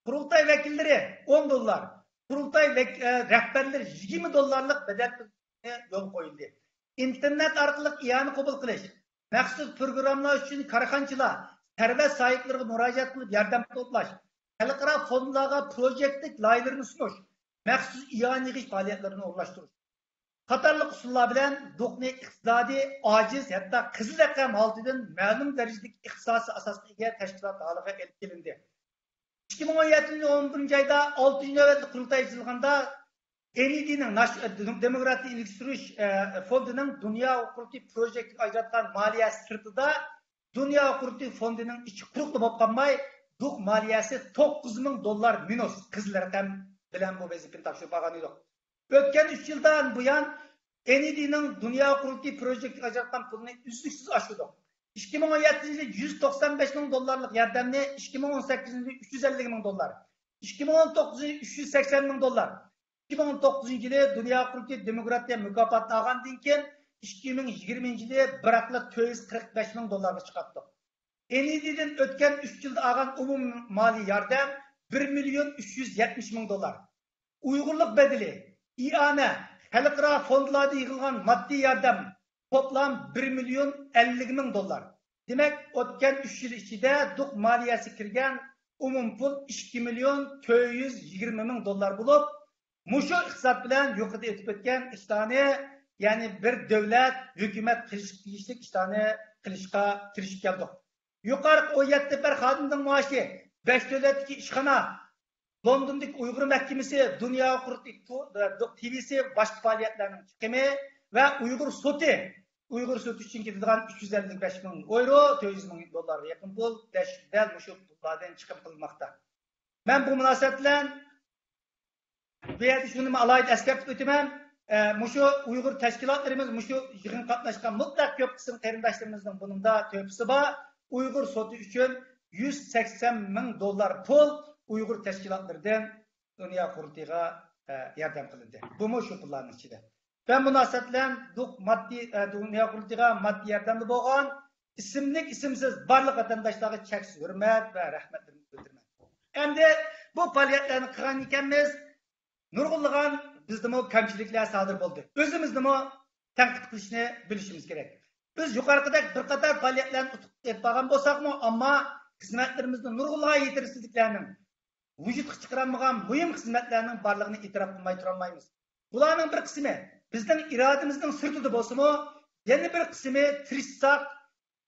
قۇرۇلتاي ۋەكىللىرى ئون دوللار، قۇرۇلتاي ۋەك-، ئە، رەھبەرلىرى يىگىرمە دوللارلىق بەدەل يولغا قويۇلدى. ئىنتېرنېت ئارقىلىق ئىئانە قوبۇل قىلىش، مەخسۇس پروگراممىلار ئۈچۈن كارخانىچىلار، سەرۋەت ساھىبلىرىغا مۇراجىئەت قىلىپ ياردەم توپلاش، خەلقئارا فوندلارغا پروژېكتلىك لايىھەلىرىنى سۇنۇش، مەخسۇس ئىئانە يىغىش پائالىيەتلىرىنى ئورۇنلاشتۇرۇش قاتارلىق ئۇسۇللار بىلەن دۇقنى ئىقتىسادىي ئاجىز، ھەتتا قىزىل رەقەم ھالىتىدىن مەلۇم دەرىجىدىكى ئىختىساسىي ئاساسقا ئىگە تەشكىلات ھالىغا ئېلىپ كېلىندى. ئىككى مىڭ ئون يەتتىنچى يىل ئون بىرىنچى ئايدا ئالتىنچى نۆۋەتلىك قۇرۇلتاي ئېچىلغاندا، ئېن ئى دىنىڭ ناش-، دېموكراتىيە ئىلگىرى سۈرۈش، ئە، فوندىنىڭ دۇنيا قۇرۇلتىيى پروژېكتىغا ئاجراتقان مالىيە سىرتىدا دۇنيا قۇرۇلتىيى فوندىنىڭ ئىچى قۇرۇقلا بولۇپ قالماي، دۇق مالىيەسى توققۇز مىڭ دوللار مىنۇس قىزىل رەقەم بىلەن بۇ ۋەزىپىنى تاپشۇرۇپ ئالغان ئىدۇق. ئۆتكەن ئۈچ يىلدىن بۇيان، ئېن ئى دىنىڭ دۇنيا قۇرۇلتىيى پروژېكتىغا ئاجراتقان پۇلىنى ئۈزلۈكسىز ئاشۇردۇق. ئىككى مىڭ ئون يەتتىنچى يىلى يۈز توقسان بەش مىڭ دوللارلىق ياردەمنى ئىككى مىڭ ئون سەككىزىنچى يىلى ئۈچ يۈز ئەللىك مىڭ دوللار، ئىككى مىڭ ئون توققۇزىنچى يىلى ئۈچ يۈز سەكسەن مىڭ دوللار، ئىككى مىڭ ئون توققۇزىنچى يىلى دۇنيا قۇرۇلتىيى دېموكراتىيە مۇكاپاتىنى ئالغاندىن كېيىن، ئىككى مىڭ يىگىرمىنچى يىلى بىراقلا تۆت يۈز قىرىق بەش مىڭ دوللارغا چىقاتتۇق. ئېن ئى دىدىن ئۆتكەن ئۈچ يىلدا ئالغان ئومۇمىي مالىي ياردەم بىر مىليون ئۈچ يۈز يەتمىش مىڭ دوللار. ئۇيغۇرلۇق بەدىلى، ئىئانە، خەلقئارا فوندلاردىن يىغىلغان ماددىي ياردەم توپلام بىر مىليون ئەللىك مىڭ دوللار. دېمەك، ئۆتكەن ئۈچ يىل ئىچىدە دۇق مالىيەسىگە كىرگەن ئومۇمىي پۇل ئىككى مىليون تۆت يۈز يىگىرمە مىڭ دوللار بولۇپ، مۇشۇ ئىقتىساد بىلەن يۇقىرىدا ئېيتىپ ئۆتكەن ئىشلارنى، يەنى بىر دەۋلەت، ھۆكۈمەت قىلىشقا تېگىشلىك ئىشلارنى قىلىشقا تىرىشىپ كەلدۇق. يۇقىرىقى ئون يەتتە نەپەر خادىمنىڭ مائاشى، بەش دۆلەتتىكى ئىشخانا، لوندوندىكى ئۇيغۇر مەھكىمىسى، دۇنيا قۇرۇلتىيى تۇ-، تىۋىسى، باشقا پائالىيەتلەرنىڭ چىقىمى ۋە ئۇيغۇر سوتى، ئۇيغۇر سوتى ئۈچۈن كېتىدىغان ئۈچ يۈز ئەللىك بەش مىڭ ئويرو، تۆت يۈز مىڭ دوللارغا يېقىن پۇل، دەش-، دەل مۇشۇ پۇللاردىن چىقىم قىلىنماقتا. مەن بۇ مۇناسىۋەت بىلەن بۇ يەردە شۇنى ئالاھىدە ئەسكەرتىپ ئۆتىمەن. ئە، مۇشۇ ئۇيغۇر تەشكىلاتلىرىمىز، مۇشۇ يىغىنغا قاتناشقان مۇتلەق كۆپ قىسىم قېرىنداشلىرىمىزنىڭ بۇنىڭدا تۆھپىسى بار. ئۇيغۇر سوتى ئۈچۈن يۈز سەكسەن مىڭ دوللار پۇل ئۇيغۇر تەشكىلاتلىرىدىن دۇنيا قۇرۇلتىيىغا، ئە، ياردەم قىلىندى. بۇمۇ شۇ پۇللارنىڭ ئىچىدە. ۋە مۇناسىۋەت بىلەن دۇق ماددىي، ئە، دۇنيا قۇرۇلتىيىغا ماددىي ياردەمدە بولغان ئىسىملىك ئىسىمسىز بارلىق ۋەتەنداشلارغا چەكسىز ھۆرمەت ۋە رەھمەتلىرىمنى بىلدۈرىمەن. ئەمدى بۇ پائالىيەتلەرنى قىلغان ئىكەنمىز، نۇرغۇنلىغان بىزدىمۇ كەمچىلىكلەر سادىر بولدى. ئۆزىمىزنىمۇ تەنقىد قىلىشنى بىلىشىمىز كېرەك. بىز يۇقىرىقىدەك بىر قاتار پائالىيەتلەرنى ئۇتۇقلۇق ئېلىپ بارغان بولساقمۇ، ئەمما خىزمەتلىرىمىزدە نۇرغۇنلىغان يېتەرسىزلىكلەرنىڭ ۋۇجۇدقا چىقىرالمىغان مۇھىم خىزمەتلەرنىڭ بارلىقىنى ئېتىراپ قىلماي تۇرالمايمىز. بۇلارنىڭ بىر قىسمى بىزنىڭ ئىرادىمىزنىڭ سىرتىدا بولسىمۇ، يەنە بىر قىسمى تىرىشساق،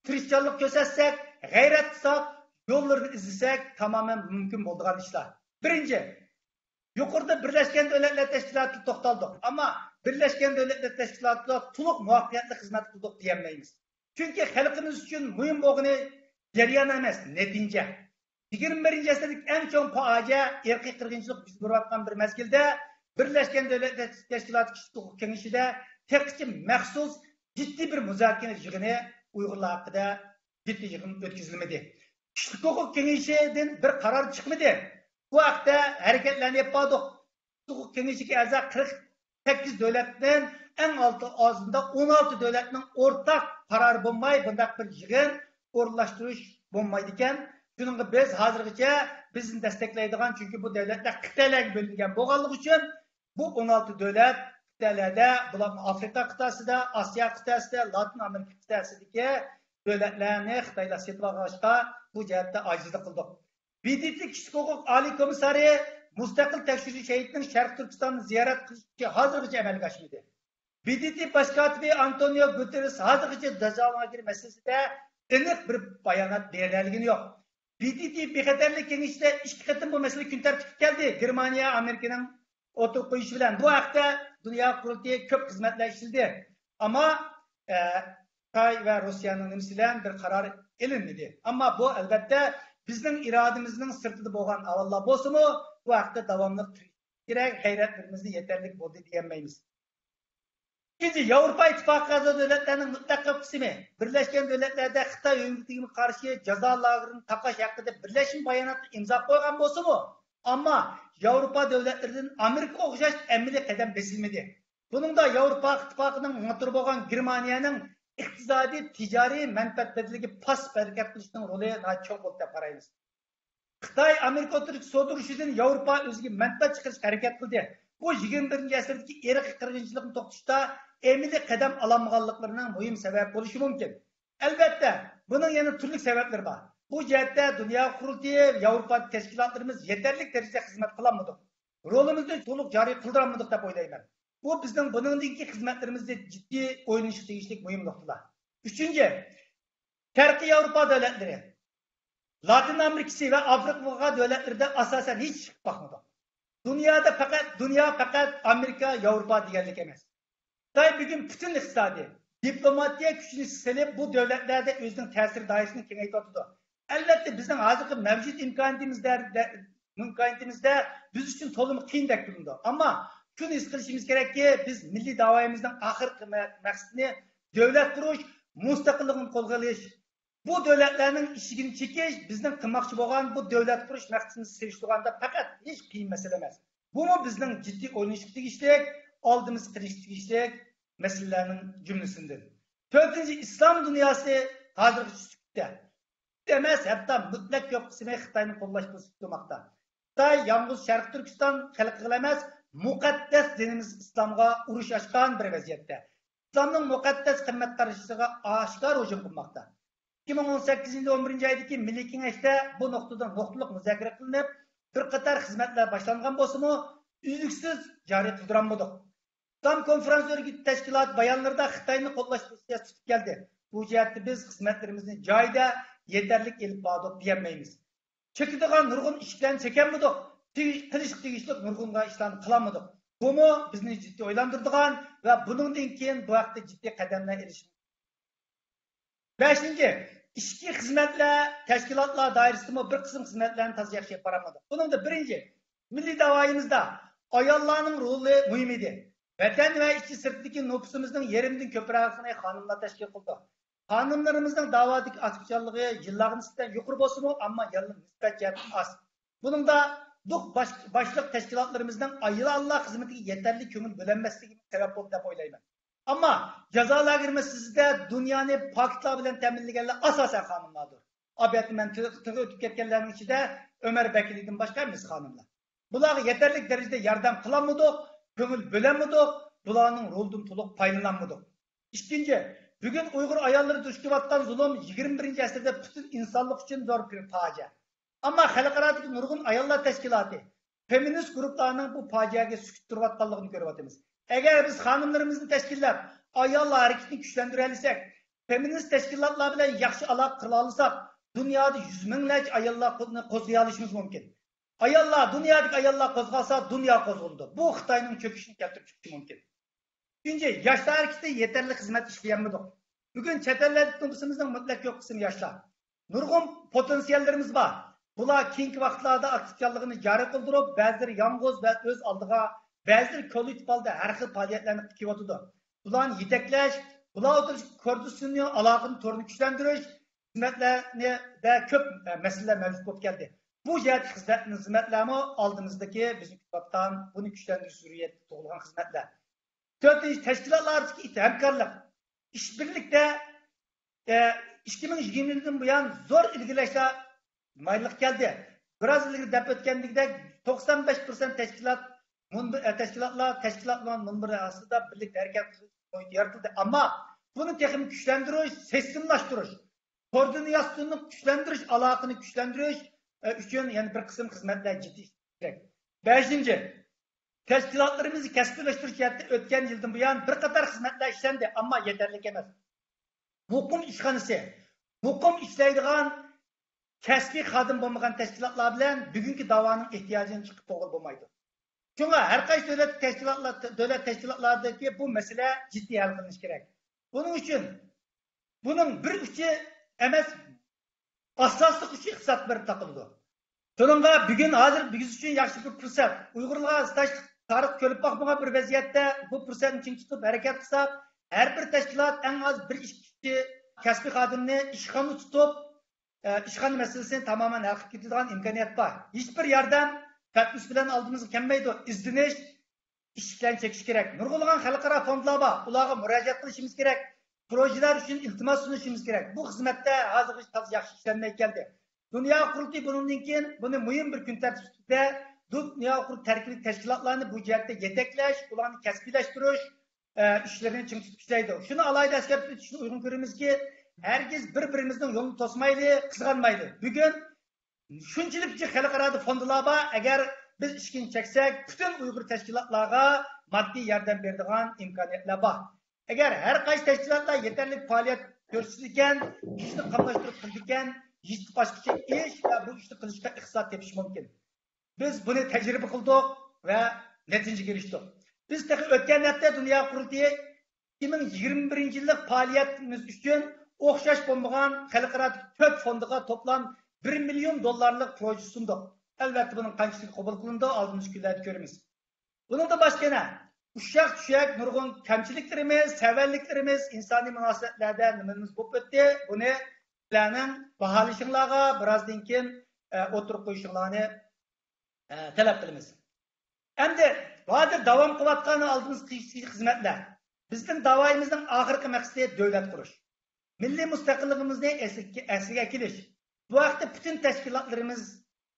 تىرىشچانلىق كۆرسەتسەك، غەيرەت قىلساق، يوللىرىنى ئىزدىسەك، تامامەن مۇمكىن بولىدىغان ئىشلار. بىرىنچى، يۇقىرىدا بىرلەشكەن دۆلەتلەر تەشكىلاتىدا توختالدۇق. ئەمما بىرلەشكەن دۆلەتلەر تەشكىلاتىدا تولۇق مۇۋەپپەقىيەتلىك خىزمەت قىلدۇق دېيەلمەيمىز. چۈنكى خەلقىمىز ئۈچۈن مۇھىم بولغىنى جەريان ئەمەس، نەتىجە. يىگىرمە بىرىنچى ئەسىردىكى ئەڭ چوڭ پاجىئە، ئىرقىي قىرغىنچىلىق يۈز بېرىۋاتقان بىر مەزگىلدە، بىرلەشكەن دۆلەتلەر تەشكىلاتى كىشىلىك ھوقۇق كېڭىشىدە تېخىچە مەخسۇس جىددىي بىر مۇزاكىرە يىغىنى ئۇيغۇرلار ھەققىدە جىددىي يىغىن ئۆتكۈزۈلمىدى. كىشىلىك ھوقۇق كېڭىشىدىن بىر قارار چىقمىدى. بۇ ھەقتە ھەرىكەتلەرنى ئېلىپ باردۇق. ھوقۇق كېڭىشىگە ئەزا قىرىق سەككىز دۆلەتتىن ئەڭ ئالتە، ئازىندا ئون ئالتە دۆلەتنىڭ ئورتاق قارارى بولماي، بۇنداق بىر يىغىن ئورۇنلاشتۇرۇش بولمايدىكەن. شۇنىڭغا بىز ھازىرغىچە بىزنى دەستەكلەيدىغان، چۈنكى بۇ دۆلەتلەر قىتئەلەرگە بۆلۈنگەن بولغانلىقى ئۈچۈن، بۇ ئون ئالتە دۆلەت قىتئەلەردە، بۇلارمۇ ئافرىقا قىتئەسىدە، ئاسىيا قىتئەسىدە، لاتىن ئامېرىكا قىتئەسىدىكى دۆلەتلەرنى خىتايلار سېتىۋالغاچقا، بۇ جەھەتتە ئاجىزلىق قىلدۇق. ب د ت كىشىلىك ھوقۇق ئالىي كومىسسارى مۇستەقىل تەكشۈرۈش ھەيئىتىنىڭ شەرقىي تۈركىستاننى زىيارەت قىلىشى ھازىرغىچە ئەمەلگە ئاشمىدى. ب د ت باش كاتىپى ئانتونىيو گۇتېررېس ھازىرغىچە داجاۋ لاگېرى مەسىلىسىدە ئېنىق بىر بايانات بېرەلىگىنى يوق. ب د ت بىخەتەرلىك كېڭىشىدە ئىككى قېتىم بۇ مەسىلە كۈن تەرتىپكە كەلدى. گېرمانىيە ئامېرىكىنىڭ ئوتتۇرىغا قويۇشى بىلەن بۇ ھەقتە دۇنيا قۇرۇلتىيى كۆپ خىزمەتلەر ئىشلىدى. ئەمما، ئە، خىتاي ۋە روسىيەنىڭ نېمىسى بىلەن بىر قارار ئېلىنمىدى. ئەمما بۇ، ئەلۋەتتە، بىزنىڭ ئىرادىمىزنىڭ سىرتىدا بولغان ئەھۋاللار بولسىمۇ، بۇ ھەقتە داۋاملىق تىرىشىش كېرەك، غەيرەتلىرىمىزنى يېتەرلىك بولدى دېيەلمەيمىز. ئىككىنچى، ياۋروپا ئىتتىپاقى ئەزا دۆلەتلەرنىڭ مۇتلەق قىسمى بىرلەشكەن دۆلەتلەردە خىتاي ھۆكۈمىتىگە قارشى جازا لاگېرىنى تاقاش ھەققىدە بىرلەشمە باياناتنى ئىمزا قويغان بولسىمۇ، ئەمما ياۋروپا دۆلەتلىرىدىن ئامېرىكىغا ئوخشاش ئەمەلىي قەدەم بېسىلمىدى. بۇنىڭدا ياۋروپا ئىتتىپاقىنىڭ موتورى بولغان گېرمانىيەنىڭ ئىقتىسادىي، تىجارىي مەنپەئەتلىرىگە پاس ھەرىكەت قىلىشنىڭ رولى ناھايىتى چوڭ بولۇپ دەپ قارايمىز. خىتاي ئامېرىكا ئوتتۇرىسىدا سودا ئۇرۇشىدىن ياۋروپا ئۆزىگە مەنپەئەت چىقىرىشقا ھەرىكەت قىلدى. بۇ يىگىرمە بىرىنچى ئەسىردىكى ئىرقىي قىرغىنچىلىقنى توختىتىشتا ئەمەلىي قەدەم ئالالمىغانلىقلىرىنىڭ مۇھىم سەۋەب بولۇشى مۇمكىن. ئەلۋەتتە، بۇنىڭ يەنە تۈرلۈك سەۋەبلىرى بار. بۇ جەھەتتە دۇنيا قۇرۇلتىيى، ياۋروپا تەشكىلاتلىرىمىز يېتەرلىك دەرىجىدە خىزمەت قىلالمىدۇق. رولىمىزنى تولۇق جارى قىلدۇرالمىدۇق دەپ ئويلايمەن. بۇ بىزنىڭ بۇنىڭدىن كېيىنكى خىزمەتلىرىمىزدە جىددىي ئويلىنىشقا تېگىشلىك مۇھىم نۇقتىلار. ئۈچىنچى، شەرقىي ياۋروپا دۆلەتلىرى، لاتىن ئامېرىكىسى ۋە ئافرىقا دۆلەتلىرىدە ئاساسەن ھېچ ئىش قىلىپ باقمىدۇق. دۇنيادا پەقەت، دۇنيا پەقەت ئامېرىكا، ياۋروپا دېگەنلىك ئەمەس. خىتاي بۈگۈن پۈتۈن ئىقتىسادىي، دىپلوماتىيە كۈچىنى سېلىپ، بۇ دۆلەتلەردە ئۆزىنىڭ تەسىر دائىرىسىنى كېڭەيتىۋاتىدۇ. ئەلۋەتتە، بىزنىڭ ھازىرقى مەۋجۇت ئىمكانىيىتىمىزدە، ئىمكانىيىتىمىزدە بىز ئۈچۈن تولىمۇ قىيىندەك بىلىنىدۇ. ئەمما شۇنى ھېس قىلىشىمىز كېرەككى، بىز مىللىي داۋايىمىزنىڭ ئاخىرقى مە-، مەقسىتىنى دۆلەت قۇرۇش، مۇستەقىللىقنى قولغا ئېلىش، بۇ دۆلەتلەرنىڭ ئىشىكىنى چېكىش بىزنىڭ قىلماقچى بولغان بۇ دۆلەت قۇرۇش مەقسىتىمىزگە سېلىشتۇرغاندا پەقەت ھېچ قىيىن مەسىلە ئەمەس. بۇمۇ بىزنىڭ جىددىي ئويلىنىشقا تېگىشلىك، ئالدىمىزغا قېرىشقا تېگىشلىك مەسىلىلەرنىڭ جۈملىسىدىن. تۆتىنچى، ئىسلام دۇنياسى ھازىرغىچە سۈكۈتتە. ئەمەس، ھەتتا مۇتلەق كۆپ قىسمى خىتاينى قوللاش پوزىتسىيىسىدا تۇرماقتا. خىتاي يالغۇز شەرقىي تۈركىستان خەلقىگىلا ئەمەس، مۇقەددەس دىنىمىز ئىسلامغا ئۇرۇش ئاچقان بىر ۋەزىيەتتە. ئىسلامنىڭ مۇقەددەس قىممەت قارىشىغا ئاشكارا ھۇجۇم قىلماقتا. ئىككى مىڭ ئون سەككىزىنچى يىل ئون بىرىنچى ئايدىكى مىللىي كېڭەشتە بۇ نۇقتىدا نۇقتىلىق مۇزاكىرە قىلىنىپ، بىر قاتار خىزمەتلەر باشلانغان بولسىمۇ، ئۈزلۈكسىز جارى قىلدۇرالمىدۇق. ئىسلام كونفرانس ئۆرگىتى تەشكىلاتى بايانلىرىدا خىتاينى قوللاش پوزىتسىيەسى تۇتۇپ كەلدى. بۇ جەھەتتە بىز خىزمەتلىرىمىزنى جايىدا، يېتەرلىك ئېلىپ باردۇق دېيەلمەيمىز. چېكىدىغان نۇرغۇن ئىشىكلەرنى چېكەلمىدۇق، تېگىش-، قىلىشقا تېگىشلىك نۇرغۇنغا ئىشلارنى قىلالمىدۇق. بۇمۇ بىزنى جىددىي ئويلاندۇرىدىغان ۋە بۇنىڭدىن كېيىن بۇ ھەقتە جىددىي قەدەملەر ئېلىشىمىز. بەشىنچى، ئىچكى خىزمەتلەر، تەشكىلاتلار دائىرىسىدىمۇ بىر قىسىم خىزمەتلەرنى تازا ياخشى ئېلىپ بارالمىدۇق. بۇنىڭدا بىرىنچى، مىللىي داۋايىمىزدا ئاياللارنىڭ رولى مۇھىم ئىدى. ۋەتەن ۋە ئىچى سىرتىدىكى نوپۇسىمىزنىڭ يېرىمدىن كۆپرەكىنى خانىملار تەشكىل قىلىدۇ. خانىملىرىمىزنىڭ داۋادىكى ئاكتىپچانلىقى يىللارغا نىسبەتەن يۇقىرى بولسىمۇ، ئەمما يەنىلا نىسبەت جەھەتتىن ئاز. بۇنىڭدا بۇ باش-، باشلىق تەشكىلاتلىرىمىزنىڭ ئاياللار خىزمىتىگە يېتەرلىك كۆڭۈل بۆلەلمەسلىكى سەۋەب بولدى دەپ ئويلايمەن. ئەمما جازا لاگېر مەسىلىسىدە دۇنيانى پاكىتلار بىلەن تەمىنلىگەنلەر ئاساسەن خانىملاردۇر. ئاپەتنى مەن تىغ-، تىغ ئۆتۈپ كەتكەنلەرنىڭ ئىچىدە ئۆمەر بەكرىدىن باشقا ھەممىسى خانىملار. بۇلارغا يەتەرلىك دەرىجىدە ياردەم قىلالمىدۇق، كۆڭۈل بۆلەلمىدۇق، بۇلارنىڭ رولىدىن تولۇق پايدىلانمىدۇق. ئىككىنچى، بۈگۈن ئۇيغۇر ئاياللىرى دۇچ كېلىۋاتقان زۇلۇم يىگىرمە بىرىنچى ئەسىردە پۈتۈن ئىنسانلىق ئۈچۈن زور بىر پاجىئە. ئەمما خەلقئارادىكى نۇرغۇن ئاياللار تەشكىلاتى، فېمىنىست گۇرۇپپىلارنىڭ بۇ پاجىئەگە سۈكۈت تۇرۇۋاتقانلىقىنى كۆرۈۋاتىمىز. ئەگەر بىز خانىملىرىمىزنى تەشكىللەپ، ئاياللار ھەرىكىتىنى كۈچلەندۈرەلىسەك، فېمىنىست تەشكىلاتلار بىلەن ياخشى ئالاقە قىلالىساق، دۇنيادا يۈز مىڭلارچە ئاياللار قولىنى قوزغىيالىشىمىز مۇمكىن. ئاياللار، دۇنيادىكى ئاياللار قوزغالسا، دۇنيا قوزغىلىدۇ. بۇ خىتاينىڭ چۆكۈشىنى كەلتۈرۈپ چىقىشى مۇمكىن. ئۈچىنچى، ياشلار ھەرىكىتى يېتەرلىك خىزمەت ئىشلىيەلمىدۇق. بۈگۈن چەت ئەللەردىكى نوپۇسىمىزنىڭ مۇتلەق كۆپ قىسمى ياشلار. نۇرغۇن پوتېنسىياللىرىمىز بار. بۇلار كېيىنكى ۋاقىتلاردا ئاكتىپچانلىقىنى جارى قىلدۇرۇپ، بەزىلىرى يالغۇز ۋە ئۆز ئالدىغا، بەزىلىرى كوللېكتىپ ھالدا ھەر خىل پائالىيەتلەرنى قىلىپ كېلىۋاتىدۇ. بۇلارنى يېتەكلەش، بۇلار ئوتتۇرىسىدىكى كوردىناتسىيە ئالاقىنى تورىنى كۈچلەندۈرۈش، خىزمەتلەردە كۆپ، ئە، مەسىلىلەر مەۋجۇت بولۇپ كەلدى. بۇ جەھەتتىكى خىزمەتلەرمۇ ئالدىمىزدىكى بىزنىڭ كۈتۈۋاتقان، بۇنى كۈچلەندۈرۈش زۆرۈرىيىتى تۇغۇلغان خىزمەتلەر. تۆتىنچى، تەشكىلاتلار ئارىسىدىكى ھەمكارلىق. ئىشبىرلىكتە، ئە، ئىككى مىڭ يىگىرمە يىلدىن بۇيان زور ئىلگىرىلەشلەر مايىللىق كەلدى. بىراز ئىلگىرى دەپ ئۆتكەندىكىدەك، توقسان بەش پىرسەنت تەشكىلات مۇنبىر-، ئە، تەشكىلاتلار، تەشكىلاتلار مۇنبىرى ئاستىدا بىرلىكتە ھەرىكەت قىلىش مۇھىتى يارىتىلدى. ئەمما بۇنى تېخىمۇ كۈچلەندۈرۈش، سىستېمىلاشتۇرۇش، كوردىناتسىيەنى كۈچلەندۈرۈش، ئالاقىنى كۈچلەندۈرۈش، ئە، ئۈچۈن يەنە بىر قىسىم خىزمەتلەر جىددىي ئىشلىنىش كېرەك. بەشىنچى، تەشكىلاتلىرىمىزنى كەسىپلەشتۈرۈش جەھەتتە ئۆتكەن يىلدىن بۇيان بىر قاتار خىزمەتلەر ئىشلەندى، ئەمما يېتەرلىك ئەمەس. مۇقىم ئىشخانىسى، مۇقىم ئىشلەيدىغان كەسپىي خادىم بولمىغان تەشكىلاتلار بىلەن بۈگۈنكى داۋانىڭ ئېھتىياجىنى چىقىپ بولغىلى بولمايدۇ. شۇڭا ھەر قايسى دۆلەت تەشكىلاتلار، دۆلەت تەشكىلاتلاردىكى بۇ مەسىلە جىددىي ھەل قىلىنىشى كېرەك. بۇنىڭ ئۈچۈن بۇنىڭ بىر ئۇچى ئەمەس، ئاساسلىق ئۈچ ئىقتىساد بىر تاقىلىدۇ. شۇنىڭغا بۈگۈن ھازىر بىز ئۈچۈن ياخشى بىر پۇرسەت. ئۇيغۇرلار تاش-، تارىخ كۆرۈپ باقمىغان بىر ۋەزىيەتتە بۇ پۇرسەتنى چىڭ تۇتۇپ ھەرىكەت قىلساق، ھەر بىر تەشكىلات ئەڭ ئاز بىر ئىككى كىشى كەسپىي خادىمنى ئىشخانا تۇتۇپ، ئە، ئىشخانا مەسىلىسىنى تامامەن ھەل قىلىپ كېتىدىغان ئىمكانىيەت بار. ھېچبىر ياردەم پەتنۇس بىلەن ئالدىمىزغا كەلمەيدۇ. ئىزدىنىش، ئىشىكلەرنى چېكىش كېرەك. نۇرغۇنلىغان خەلقئارا فوندلار بار. ئۇلارغا مۇراجىئەت قىلىشىمىز كېرەك. پروژېلار ئۈچۈن ئىلتىماس سۇنۇشىمىز كېرەك. بۇ خىزمەتتە ھازىرغىچە تازا ياخشى ئىشلەنمەي كەلدى. دۇنيا قۇرۇلتىيى بۇنىڭدىن كېيىن بۇنى مۇھىم بىر كۈن تەرتىپىدە دۇنيا قۇرۇلتىيى تەركىبىدىكى تەشكىلاتلارنى بۇ جەھەتتە يېتەكلەش، ئۇلارنى كەسپىيلەشتۈرۈش، ئە، ئىشلىرىنى چىڭ تۇتۇپ ئىشلەيدۇ. شۇنى ئالاھىدە ئەسكەرتىپ ئۆتۈشنى ئۇيغۇن كۆرىمىزكى، ھەرگىز بىر-بىرىمىزنىڭ يولىنى توسمايلى، قىزغانمايلى. بۈگۈن شۇنچىلىك جىق خەلقئارادا فوندلار بار، ئەگەر بىز ئىشىكنى چەكسەك، پۈتۈن ئۇيغۇر تەشكىلاتلارغا ماددىي ياردەم بېرىدىغان ئىمكانىيەتلەر بار. ئەگەر ھەر قايسى تەشكىلاتلار يېتەرلىك پائالىيەت كۆرسىتىدىكەن، ئىشنى قاملاشتۇرۇپ قىلىدىكەن، يېتىپ ئاشقۇچە ئىش ۋە بۇ ئىشنى قىلىشقا ئىقتىساد تېپىش مۇمكىن. بىز بۇنى تەجرىبە قىلدۇق ۋە نەتىجىگە ئېرىشتۇق. بىز تېخى ئۆتكەن ھەپتە دۇنيا قۇرۇلتىيى ئىككى مىڭ يىگىرمە بىرىنچى يىللىق پائالىيىتىمىز ئۈچۈن ئوخشاش بولمىغان خەلقئارادىكى تۆت فوندىغا توپلام بىر مىليون دوللارلىق پروژە سۇندۇق. ئەلۋەتتە، بۇنىڭ قانچىلىكى قوبۇل قىلىنىدۇ، ئالدىمىزدىكى كۈنلەردە كۆرىمىز. بۇنىڭدىن باشقا يەنە ئۇششاق-چۈششەك نۇرغۇن كەمچىلىكلىرىمىز، سەۋەنلىكلىرىمىز، ئىنسانىي مۇناسىۋەتلەردە نېمىمىز بولۇپ ئۆتتى، بۇنى سىلەرنىڭ باھالىشىڭلارغا بىرازدىن كېيىن، ئە، ئوتتۇرىغا قويۇشۇڭلارنى، ئە، تەلەپ قىلىمىز. ئەمدى ھازىر داۋام قىلىۋاتقان ئالدىمىزغا تېگىشلىك خىزمەتلەر. بىزنىڭ داۋايىمىزنىڭ ئاخىرقى مەقسىتى دۆلەت قۇرۇش. مىللىي مۇستەقىللىقىمىزنى ئەسلىگە، ئەسلىگە ئەكېلىش. بۇ ھەقتە پۈتۈن تەشكىلاتلىرىمىز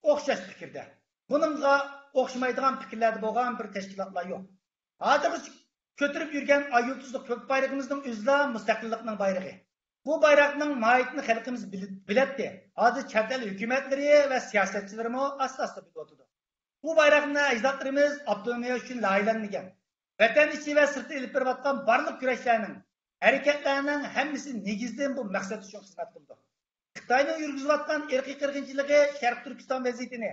ئوخشاش پىكىردە. بۇنىڭغا ئوخشىمايدىغان پىكىرلەردە بولغان بىر تەشكىلاتلار يوق. ھازىرغىچە كۆتۈرۈپ يۈرگەن ئاي يۇلتۇزلۇق كۆك بايرىقىمىزنىڭ ئۆزىلا مۇستەقىللىقنىڭ بايرىقى. بۇ بايراقنىڭ ماھىيىتىنى خەلقىمىز بىل-، بىلەتتى. ھازىر چەت ئەل ھۆكۈمەتلىرى ۋە سىياسەتچىلىرىمۇ ئاستا-ئاستا بىلىۋاتىدۇ. بۇ بايراقنى ئەجدادلىرىمىز ئاپتونومىيە ئۈچۈن لايىھەلەنمىگەن. ۋەتەن ئىچى ۋە سىرتىدا ئېلىپ بېرىۋاتقان بارلىق كۈرەشلەرنىڭ، ھەرىكەتلەرنىڭ ھەممىسى نېگىزدىن بۇ مەقسەت ئۈچۈن خىزمەت قىلىدۇ. خىتاينىڭ يۈرگۈزۈۋاتقان ئىرقىي قىرغىنچىلىقى شەرقىي تۈركىستان ۋەزىيىتىنى،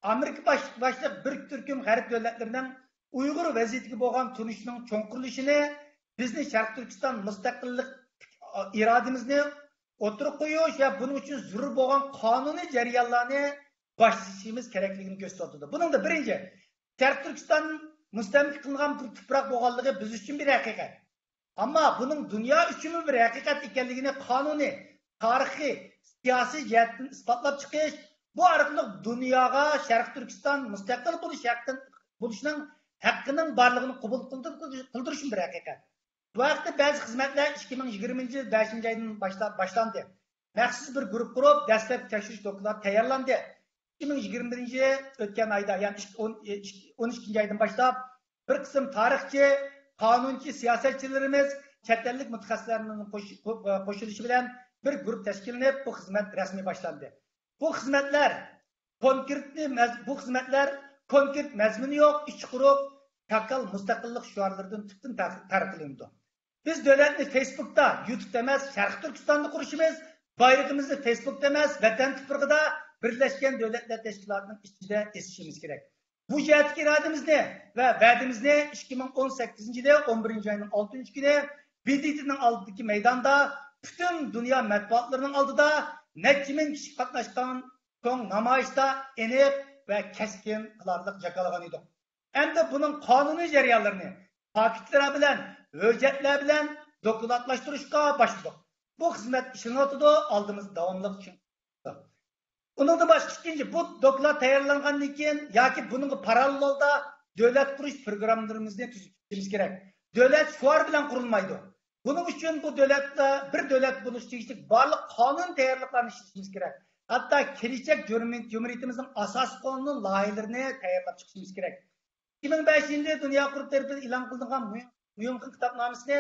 ئامېرىكا باش-، باشلىق بىر تۈركۈم غەرب دۆلەتلىرىنىڭ ئۇيغۇر ۋەزىيىتىگە بولغان تونۇشىنىڭ چوڭقۇرلىشىشىنى، بىزنى شەرقىي تۈركىستان مۇستەقىللىق ئىرادىمىزنى ئوتتۇرىغا قويۇش ۋە بۇنىڭ ئۈچۈن زۆرۈر بولغان قانۇنىي جەريانلارنى باشلىشىمىز كېرەكلىكىنى كۆرسىتىۋاتىدۇ. بۇنىڭدا بىرىنچى، شەرقىي تۈركىستان مۇستەملىكە قىلىنغان بىر تۇپراق بولغانلىقى بىز ئۈچۈن بىر ھەقىقەت. ئەمما بۇنىڭ دۇنيا ئۈچۈنمۇ بىر ھەقىقەت ئىكەنلىكىنى قانۇنىي، تارىخىي، سىياسىي جەھەتتىن ئىسپاتلاپ چىقىش، بۇ ئارقىلىق دۇنياغا شەرقىي تۈركىستان مۇستەقىل بولۇش ھەققىدىن، بولۇشنىڭ ھەققىنىڭ بارلىقىنى قوبۇل قىلدۇر-، قىلدۇرۇشمۇ بىر ھەقىقەت. بۇ ھەقتە بەزى خىزمەتلەر ئىككى مىڭ يىگىرمىنچى يىل بەشىنچى ئايدىن باشلاپ باشلاندى. مەخسۇس بىر گۇرۇپپا قۇرۇپ، دەسلەپكى تەكشۈرۈش دوكلاتى تەييارلاندى. ئىككى مىڭ يىگىرمە بىرىنچى يىل ئۆتكەن ئايدا، يەنى ئىككى، ئون، ئون ئىككىنچى ئايدىن باشلاپ، بىر قىسىم تارىخچى، قانۇنچى، سىياسەتچىلىرىمىز، چەت ئەللىك مۇتەخەسسىسلەرنىڭ قوش-، قوشۇلۇشى بىلەن بىر گۇرۇپپا تەشكىللىنىپ، بۇ خىزمەت رەسمىي باشلاندى. بۇ خىزمەتلەر كونكرېتنى مەز-، بۇ خىزمەتلەر كونكرېت مەزمۇنى يوق، ئىچى قۇرۇق، تاكال مۇستەقىللىق شوئارلىرىدىن تۈپتىن تەر-، تەرەت قىلىنىدۇ. بىز دۆلەتنى فېيسبۇكتا، يۇتۇبتا ئەمەس، شەرقىي تۈركىستاندا قۇرۇشىمىز، بايرىقىمىزنى فېيسبۇكتا ئەمەس، ۋەتەن تۇپرىقىدا بىرلەشكەن دۆلەتلەر تەشكىلاتىنىڭ ئىچىدە ئېسىشىمىز كېرەك. بۇ جەھەتتىكى ئىرادىمىزنى ۋە ۋەدىمىزنى ئىككى مىڭ ئون سەككىزىنچى يىلى ئون بىرىنچى ئاينىڭ ئالتىنچى كۈنى ب د ت نىڭ ئالدىدىكى مەيداندا پۈتۈن دۇنيا مەتبۇئاتلىرىنىڭ ئالدىدا نەچچە مىڭ كىشى قاتناشقان چوڭ نامايىشتا ئېنىق ۋە كەسكىن قارارلىق جاكارلىغان ئىدۇق. ئەمدى بۇنىڭ قانۇنىي جەريانلىرىنى پاكىتلار بىلەن، ھۆججەتلەر بىلەن دوكلاتلاشتۇرۇشقا باشلىدۇق. بۇ خىزمەت ئىشلىنىۋاتىدۇ، ئالدىمىزدا داۋاملىق چىڭ. ئۇنىڭدىن باشقا ئىككىنچى، بۇ دوكلات تەييارلانغاندىن كېيىن ياكى بۇنىڭغا پاراللېل ھالدا دۆلەت قۇرۇش پروگراممىلىرىمىزنى تۈزۈپ چىقىشىمىز كېرەك. دۆلەت شوئار بىلەن قۇرۇلمايدۇ. بۇنىڭ ئۈچۈن بۇ دۆلەتتە بىر دۆلەت بولۇش تېگىشلىك بارلىق قانۇن تەييارلىقلارنى ئىشلىتىشىمىز كېرەك. ھەتتا كېلىچەك جۇمھۇرىيىتىمىزنىڭ ئاساسىي قانۇن لايىھىلىرىنى تەييارلاپ چىقىشىمىز كېرەك. ئىككى مىڭ بەشىنچى يىلى دۇنيا قۇرۇلتىيى تەرىپىدىن ئېلان قىلىنغان ميۇنخېن كىتابنامىسىنى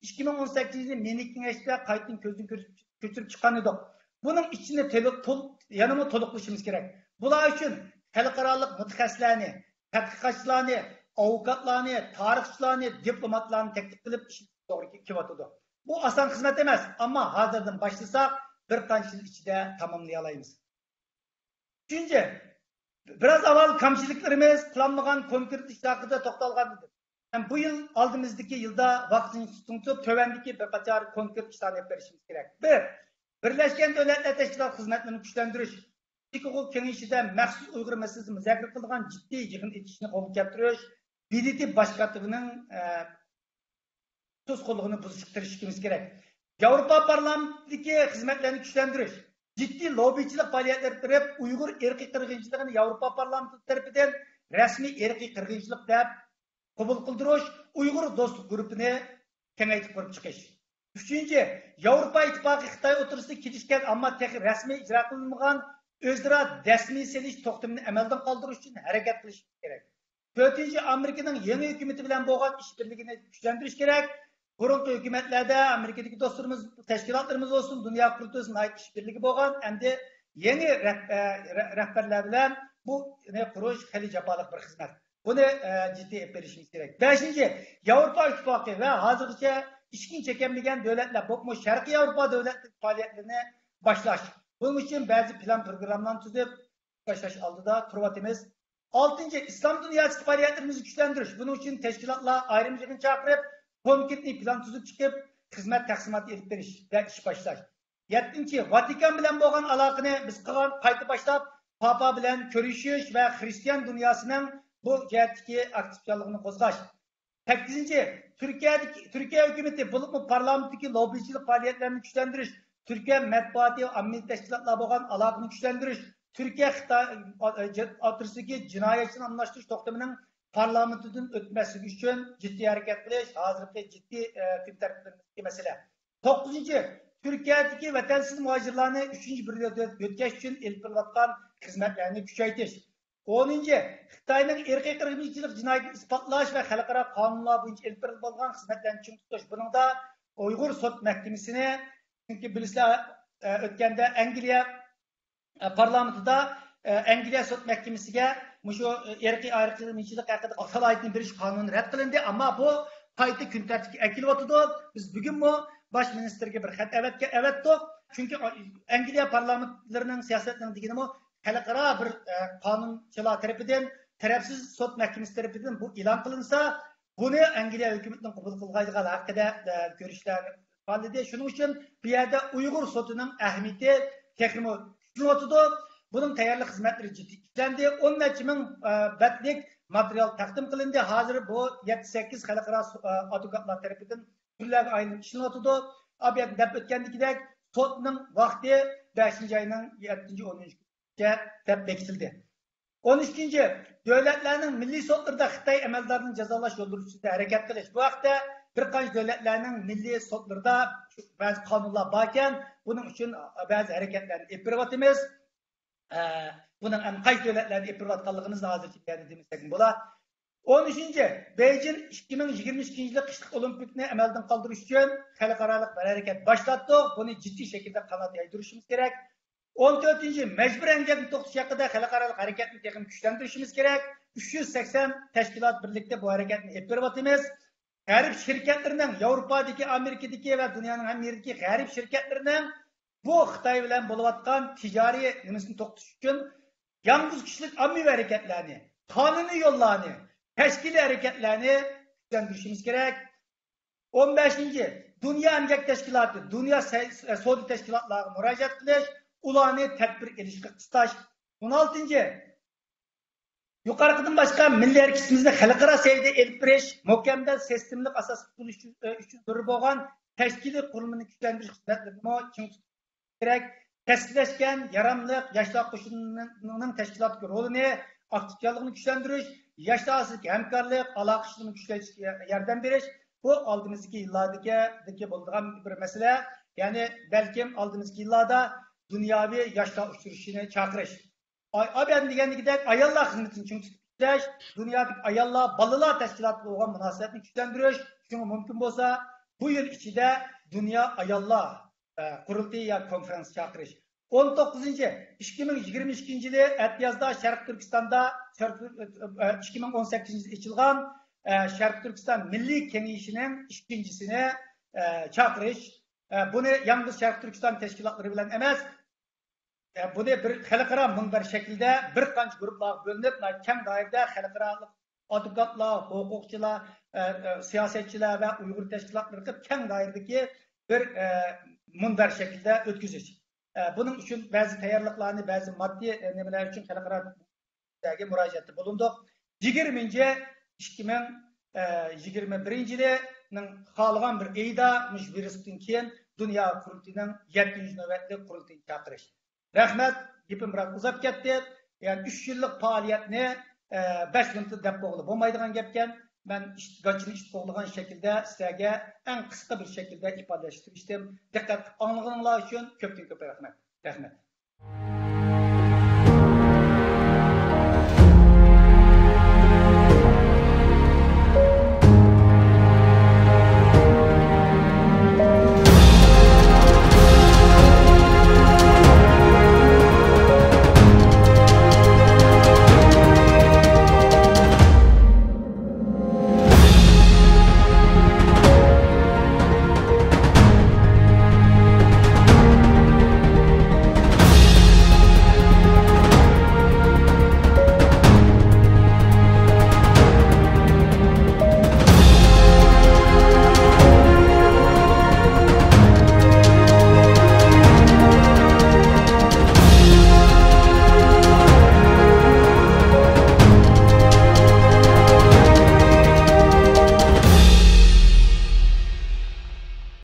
ئىككى مىڭ ئون سەككىزىنچى يىلى مىنسك كېڭەشتە قايتىدىن كۆزدىن كۆچۈرۈپ چىققان ئىدۇق. بۇنىڭ ئىچىنى تولۇق، تول-، يەنىمۇ تولۇقلىشىمىز كېرەك. بۇلار ئۈچۈن خەلقئارالىق مۇتەخەسسىسلەرنى، تەتقىقاتچىلارنى، ئاۋۇكاتلارنى، تارىخچىلارنى، دىپلوماتلارنى تەكلىپ قىلىپ ئىش توغرا كېلىۋاتىدۇ. بۇ ئاسان خىزمەت ئەمەس، ئەمما ھازىردىن باشلىساق، بىر قانچە يىل ئىچىدە تاماملىيالايمىز. ئۈچىنچى، بىراز ئاۋۋال كەمچىلىكلىرىمىز، قىلالمىغان كونكرېت ئىشلار ھەققىدە توختالغان ئىدىم. ھەم بۇ يىل ئالدىمىزدىكى يىلدا ۋاقىتنى سۇنۇپ تۆۋەندىكى بىر قاتار كونكرېت ئىشلارنى ئېلىپ بېرىشىمىز كېرەك. بىر، بىرلەشكەن دۆلەتلەر تەشكىلاتى خىزمەتلىرىنى كۈچلەندۈرۈش، ئىككى ھوقۇق كېڭىشىدە مەخسۇس ئۇيغۇر مەسىلىسىنى مۇزاكىرە قىلىدىغان جىددىي يىغىن ئېچىشنى قولغا كەلتۈرۈش، ب د ت باش كاتىپىنىڭ، ئە، سۆز قۇللۇقىنى بۇزۇشقا تىرىشىشىمىز كېرەك. ياۋروپا پارلامېنتىدىكى خىزمەتلەرنى كۈچلەندۈرۈش، جىددىي لوببىچىلىق پائالىيەتلىرى قىلىپ، ئۇيغۇر ئىرقىي قىرغىنچىلىقىنى ياۋروپا پارلامېنتى تەرىپىدىن رەسمىي ئىرقىي قىرغىنچىلىق دەپ قوبۇل قىلدۇرۇش، ئۇيغۇر دوستلۇق گۇرۇپپىنى كېڭەيتىپ قۇرۇپ چىقىش. ئۈچىنچى، ياۋروپا ئىتتىپاقى خىتاي ئوتتۇرىسىدا كېلىشكەن، ئەمما تېخى رەسمىي ئىجرا قىلىنمىغان ئۆزئارا دەسمىي سېلىش توختىمىنى ئەمەلدىن قالدۇرۇش ئۈچۈن ھەرىكەت قىلىشىمىز كېرەك. تۆتىنچى، ئامېرىكىنىڭ يېڭى ھۆكۈمىتى بىلەن بولغان ئىشبىرلىكىنى كۈچلەندۈرۈش كېرەك. بۇرۇنقى ھۆكۈمەتلەردە ئامېرىكىدىكى دوستلىرىمىز، تەشكىلاتلىرىمىز بولسۇن، دۇنيا قۇرۇلتىيىسى ناھايىتى ئىشبىرلىكى بولغان، ئەمدى يېڭى رەھ-، ئە، رە-، رەھبەرلەر بىلەن بۇنى قۇرۇش خېلى جاپالىق بىر خىزمەت. بۇنى، ئە، جىددىي ئېلىپ بېرىشىمىز كېرەك. بەشىنچى، ياۋروپا ئىتتىپاقى ۋە ھازىرغىچە ئىشىكىنى چېكەلمىگەن دۆلەتلەر، بولۇپمۇ شەرقىي ياۋروپا دۆلەتلىرى پائالىيەتلىرىنى باشلاش. بۇنىڭ ئۈچۈن بەزى پىلان پروگراممىلارنى تۈزۈپ، باشلاش ئالدىدا تۇرۇۋاتىمىز. ئالتىنچى، ئىسلام دۇنياسىدىكى پائالىيەتلىرىمىزنى كۈچلەندۈرۈش. بۇنىڭ ئۈچۈن تەشكىلاتلار ئايرىم يىغىن چاقىرىپ، كونكرېتنى پىلان تۈزۈپ چىقىپ، خىزمەت تەقسىماتى ئېلىپ بېرىش ۋە ئىش باشلاش. يەتتىنچى، ۋاتىكان بىلەن بولغان ئالاقىنى بىز قىلغان قايتا باشلاپ، پاپا بىلەن كۆرۈشۈش ۋە خرىستىيان دۇنياسىنىڭ بۇ جەھەتتىكى ئاكتىپچانلىقىنى قوزغاش. سەككىزىنچى، تۈركىيەدىكى، تۈركىيە ھۆكۈمىتى، بولۇپمۇ پارلامېنتتىكى لوببىچىلىق پائالىيەتلىرىنى كۈچلەندۈرۈش، تۈركىيە مەتبۇئاتى ۋە ئاممىۋى تەشكىلاتلار بولغان ئالاقىنى كۈچلەندۈرۈش، تۈركىيە خىتاي ئوتتۇرىسىدىكى جىنايەتچىنى ئالماشتۇرۇش توختىمىنىڭ پارلامېنتىدىن ئۆتمەسلىكى ئۈچۈن جىددىي ھەرىكەت قىلىش ھازىرقى جىددىي، ئە، كۈن تەرتىپىمىزدىكى مەسىلە. توققۇزىنچى، تۈركىيەدىكى ۋەتەنسىز مۇھاجىرلارنى ئۈچىنچى بىر دۆلەتكە يۆتكەش ئۈچۈن ئېلىپ بېرىلىۋاتقان خىزمەتلەرنى كۈچەيتىش. ئونىنچى، خىتاينىڭ ئىرقىي قىرغىنچىلىق جىنايىتىنى ئىسپاتلاش ۋە خەلقئارا قانۇنلار بويىچە ئېلىپ بېرىلىپ بولغان خىزمەتلەرنى چىڭ تۇتۇش. بۇنىڭدا ئۇيغۇر سوت مەھكىمىسىنى، چۈنكى بىلىسىلەر، ئە، ئۆتكەندە ئەنگلىيە، ئە، پارلامېنتىدا، ئە، ئەنگلىيە سوت مەھكىمىسىگە مۇشۇ، ئە، ئىرقىي ئايرىمچىلىق ھەققىدە سالاھىيىتىنى بېرىش قانۇنى رەت قىلىندى، ئەمما بۇ قايتا كۈن تەرتىپكە ئەكېلىۋاتىدۇ. بىز بۈگۈنمۇ باش مىنىستىرگە بىر خەت ئەۋەتكە-، ئەۋەتتۇق. چۈنكى ئەنگلىيە پارلامېنتلىرىنىڭ سىياسەتلىرىنىڭ دېگىنىمۇ خەلقئارا بىر، ئە، قانۇنچىلار تەرىپىدىن، تەرەپسىز سوت مەھكىمىسى تەرىپىدىن بۇ ئېلان قىلىنسا، بۇنى ئەنگلىيە ھۆكۈمىتىنىڭ قوبۇل قىلغانلىقى ھەققىدە، ئە، كۆرۈشلەر ئىپادىلىدى. شۇنىڭ ئۈچۈن بۇ يەردە ئۇيغۇر سوتىنىڭ ئەھمىيىتى تېخىمۇ كۈچلىنىۋاتىدۇ. بۇنىڭ تەييارلىق خىزمەتلىرى جىددىي ئىشلەندى. ئون نەچچە مىڭ، ئە، بەتلىك ماتېرىيال تەقدىم قىلىندى. ھازىر بۇ يەتتە سەككىز خەلقئارا سو-، ئە، ئادۋوكاتلار تەرىپىدىن تۈرلەرگە ئايلىنىپ ئىشلىنىۋاتىدۇ. ئابىيەدىن دەپ ئۆتكەندىكىدەك، سوتنىڭ ۋاقتى بەشىنچى ئاينىڭ يەتتىنچى، ئونىنچى كۈنىگە دەپ بېكىتىلدى. ئون ئۈچىنچى، دۆلەتلەرنىڭ مىللىي سوتلىرىدا خىتاي ئەمەلدارىنى جازالاش يوللىرى ئۈستىدە ھەرىكەت قىلىش. بۇ ھەقتە بىر قانچە دۆلەتلەرنىڭ مىللىي سوتلىرىدا بەزى قانۇنلار باركەن، بۇنىڭ ئۈچۈن بەزى ھەرىكەتلەرنى ئېلىپ بېرىۋاتىمىز. ئە، بۇنىڭ ئەمدى قايسى دۆلەتلەرنى ئېلىپ بېرىۋاتقانلىقىنى ھازىرچە بۇ يەردە دېمىسەكمۇ بولا. ئون ئۈچىنچى، بېيجىڭ ئىككى مىڭ يىگىرمە ئىككىنچى يىلى قىشلىق ئولىمپىكنى ئەمەلدىن قالدۇرۇش ئۈچۈن خەلقئارالىق بىر ھەرىكەت باشلاتتۇق. بۇنى جىددىي شەكىلدە قانات يايدۇرۇشىمىز كېرەك. ئون تۆتىنچى، مەجبۇرىي ئەمگەكنى توختىتىش ھەققىدە خەلقئارالىق ھەرىكەتنى تېخىمۇ كۈچلەندۈرۈشىمىز كېرەك. ئۈچ يۈز سەكسەن تەشكىلات بىرلىكتە بۇ ھەرىكەتنى ئېلىپ بېرىۋاتىمىز. غەرب شىركەتلىرىنىڭ، ياۋروپادىكى، ئامېرىكىدىكى ۋە دۇنيانىڭ ھەممە يېرىدىكى غەرب شىركەتلىرىنىڭ بۇ خىتاي بىلەن بولۇۋاتقان تىجارىي نېمىسىنى توختىتىش ئۈچۈن يالغۇز كىشىلىك ئاممىۋى ھەرىكەتلەرنى، قانۇنىي يوللارنى، تەشكىلىي ھەرىكەتلەرنى كۈچلەندۈرۈشىمىز كېرەك. ئون بەشىنچى، دۇنيا ئەمگەك تەشكىلاتى، دۇنيا سە-، سودا تەشكىلاتلارغا مۇراجىئەت قىلىش، ئۇلارنى تەدبىر ئېلىشقا قىستاش. ئون ئالتىنچى، يۇقىرىقىدىن باشقا، مىللىي ھەرىكىتىمىزنى خەلقئارا سەۋىيەدە ئېلىپ بېرىش، مۇكەممەل سىستېمىلىق ئاساستا تۇتۇش ئۈچۈن زۆرۈر بولغان تەشكىلىي قۇرۇلمىنى كۈچلەندۈرۈش خىزمەتلىرىنىمۇ چىڭ تۇتۇش كېرەك. كەسىپلەشكەن، ياراملىق ياشلار قوشۇنىنىڭ تەشكىلاتتىكى رولىنى، ئاكتىپچانلىقىنى كۈچلەندۈرۈش، ياشلار ئارىسىدىكى ھەمكارلىق، ئالاقە ئىشلىرىنى كۈچەيتىشكە ياردەم بېرىش، بۇ ئالدىمىزدىكى يىللاردىكى بولىدىغان بىر مەسىلە. يەنى بەلكىم ئالدىمىزدىكى يىللاردا دۇنياۋى ياشلار ئۇچرىشىشىنى چاقىرىش. ئاي-، ئابىيەدىن دېگەندىكىدەك، ئاياللار خىزمىتىنى چىڭ تۇتۇپ ئىشلەش، دۇنيادىكى ئاياللار، بالىلار تەشكىلاتىغا بولغان مۇناسىۋەتنى كۈچلەندۈرۈش، شۇڭا مۇمكىن بولسا، بۇ يىل ئىچىدە دۇنيا ئاياللار، ئە، قۇرۇلتىيى يا كونفېرېنس چاقىرىش. ئون توققۇزىنچى، ئىككى مىڭ يىگىرمە ئىككىنچى يىلى ئەتىيازدا شەرقىي تۈركىستاندا، شەرقىي، ئە، ئىككى مىڭ ئون سەككىزىنچى يىلى ئېچىلغان، ئە، شەرقىي تۈركىستان مىللىي كېڭىشىنىڭ ئىككىنچىسىنى، ئە، چاقىرىش. ئە، بۇنى يالغۇز شەرقىي تۈركىستان تەشكىلاتلىرى بىلەن ئەمەس، ئە، بۇنى بىر خەلقئارا مۇنبەر شەكلىدە بىر قانچە گۇرۇپپىلارغا بۆلۈنۈپ، ناھايىتى كەڭ دائىرىدە خەلقئارالىق ئادۋوكاتلار، ھوقۇقچىلار، ئە، ئە، سىياسەتچىلەر ۋە ئۇيغۇر تەشكىلاتلىرى قىلىپ كەڭ دائىرىدىكى بىر، ئە، مۇنبەر شەكلىدە ئۆتكۈزۈش. ئە، بۇنىڭ ئۈچۈن بەزى تەييارلىقلارنى، بەزى ماددىي، ئە، نېمىلەر ئۈچۈن خەلقئارا مۇراجىئەتتە بولۇندۇق. يىگىرمىنچى، ئىككى مىڭ يىگىرمە بىرىنچى يىلىنىڭ خالىغان بىر ئېيىدا مۇشۇ ۋىرۇستىن كېيىن دۇنيا قۇرۇلتىيىنىڭ يەتتىنچى نۆۋەتلىك قۇرۇلتىيىنى چاقىرىش. رەھمەت، گېپىم بىراز ئۇزاپ كەتتى. يەنى ئۈچ يىللىق پائالىيەتنى، ئە، بەش مىنۇتتا دەپ بولغىلى بولمايدىغان گەپكەن. مەن ئىت، گاچىنى ئىت قوغلىغان شەكىلدە سىلەرگە ئەڭ قىسقا بىر شەكىلدە ئىپادىلەشكە تىرىشتىم. دىققەت قىلىپ ئاڭلىغىنىڭلار ئۈچۈن كۆپتىن كۆپ رەھمەت. رەھمەت.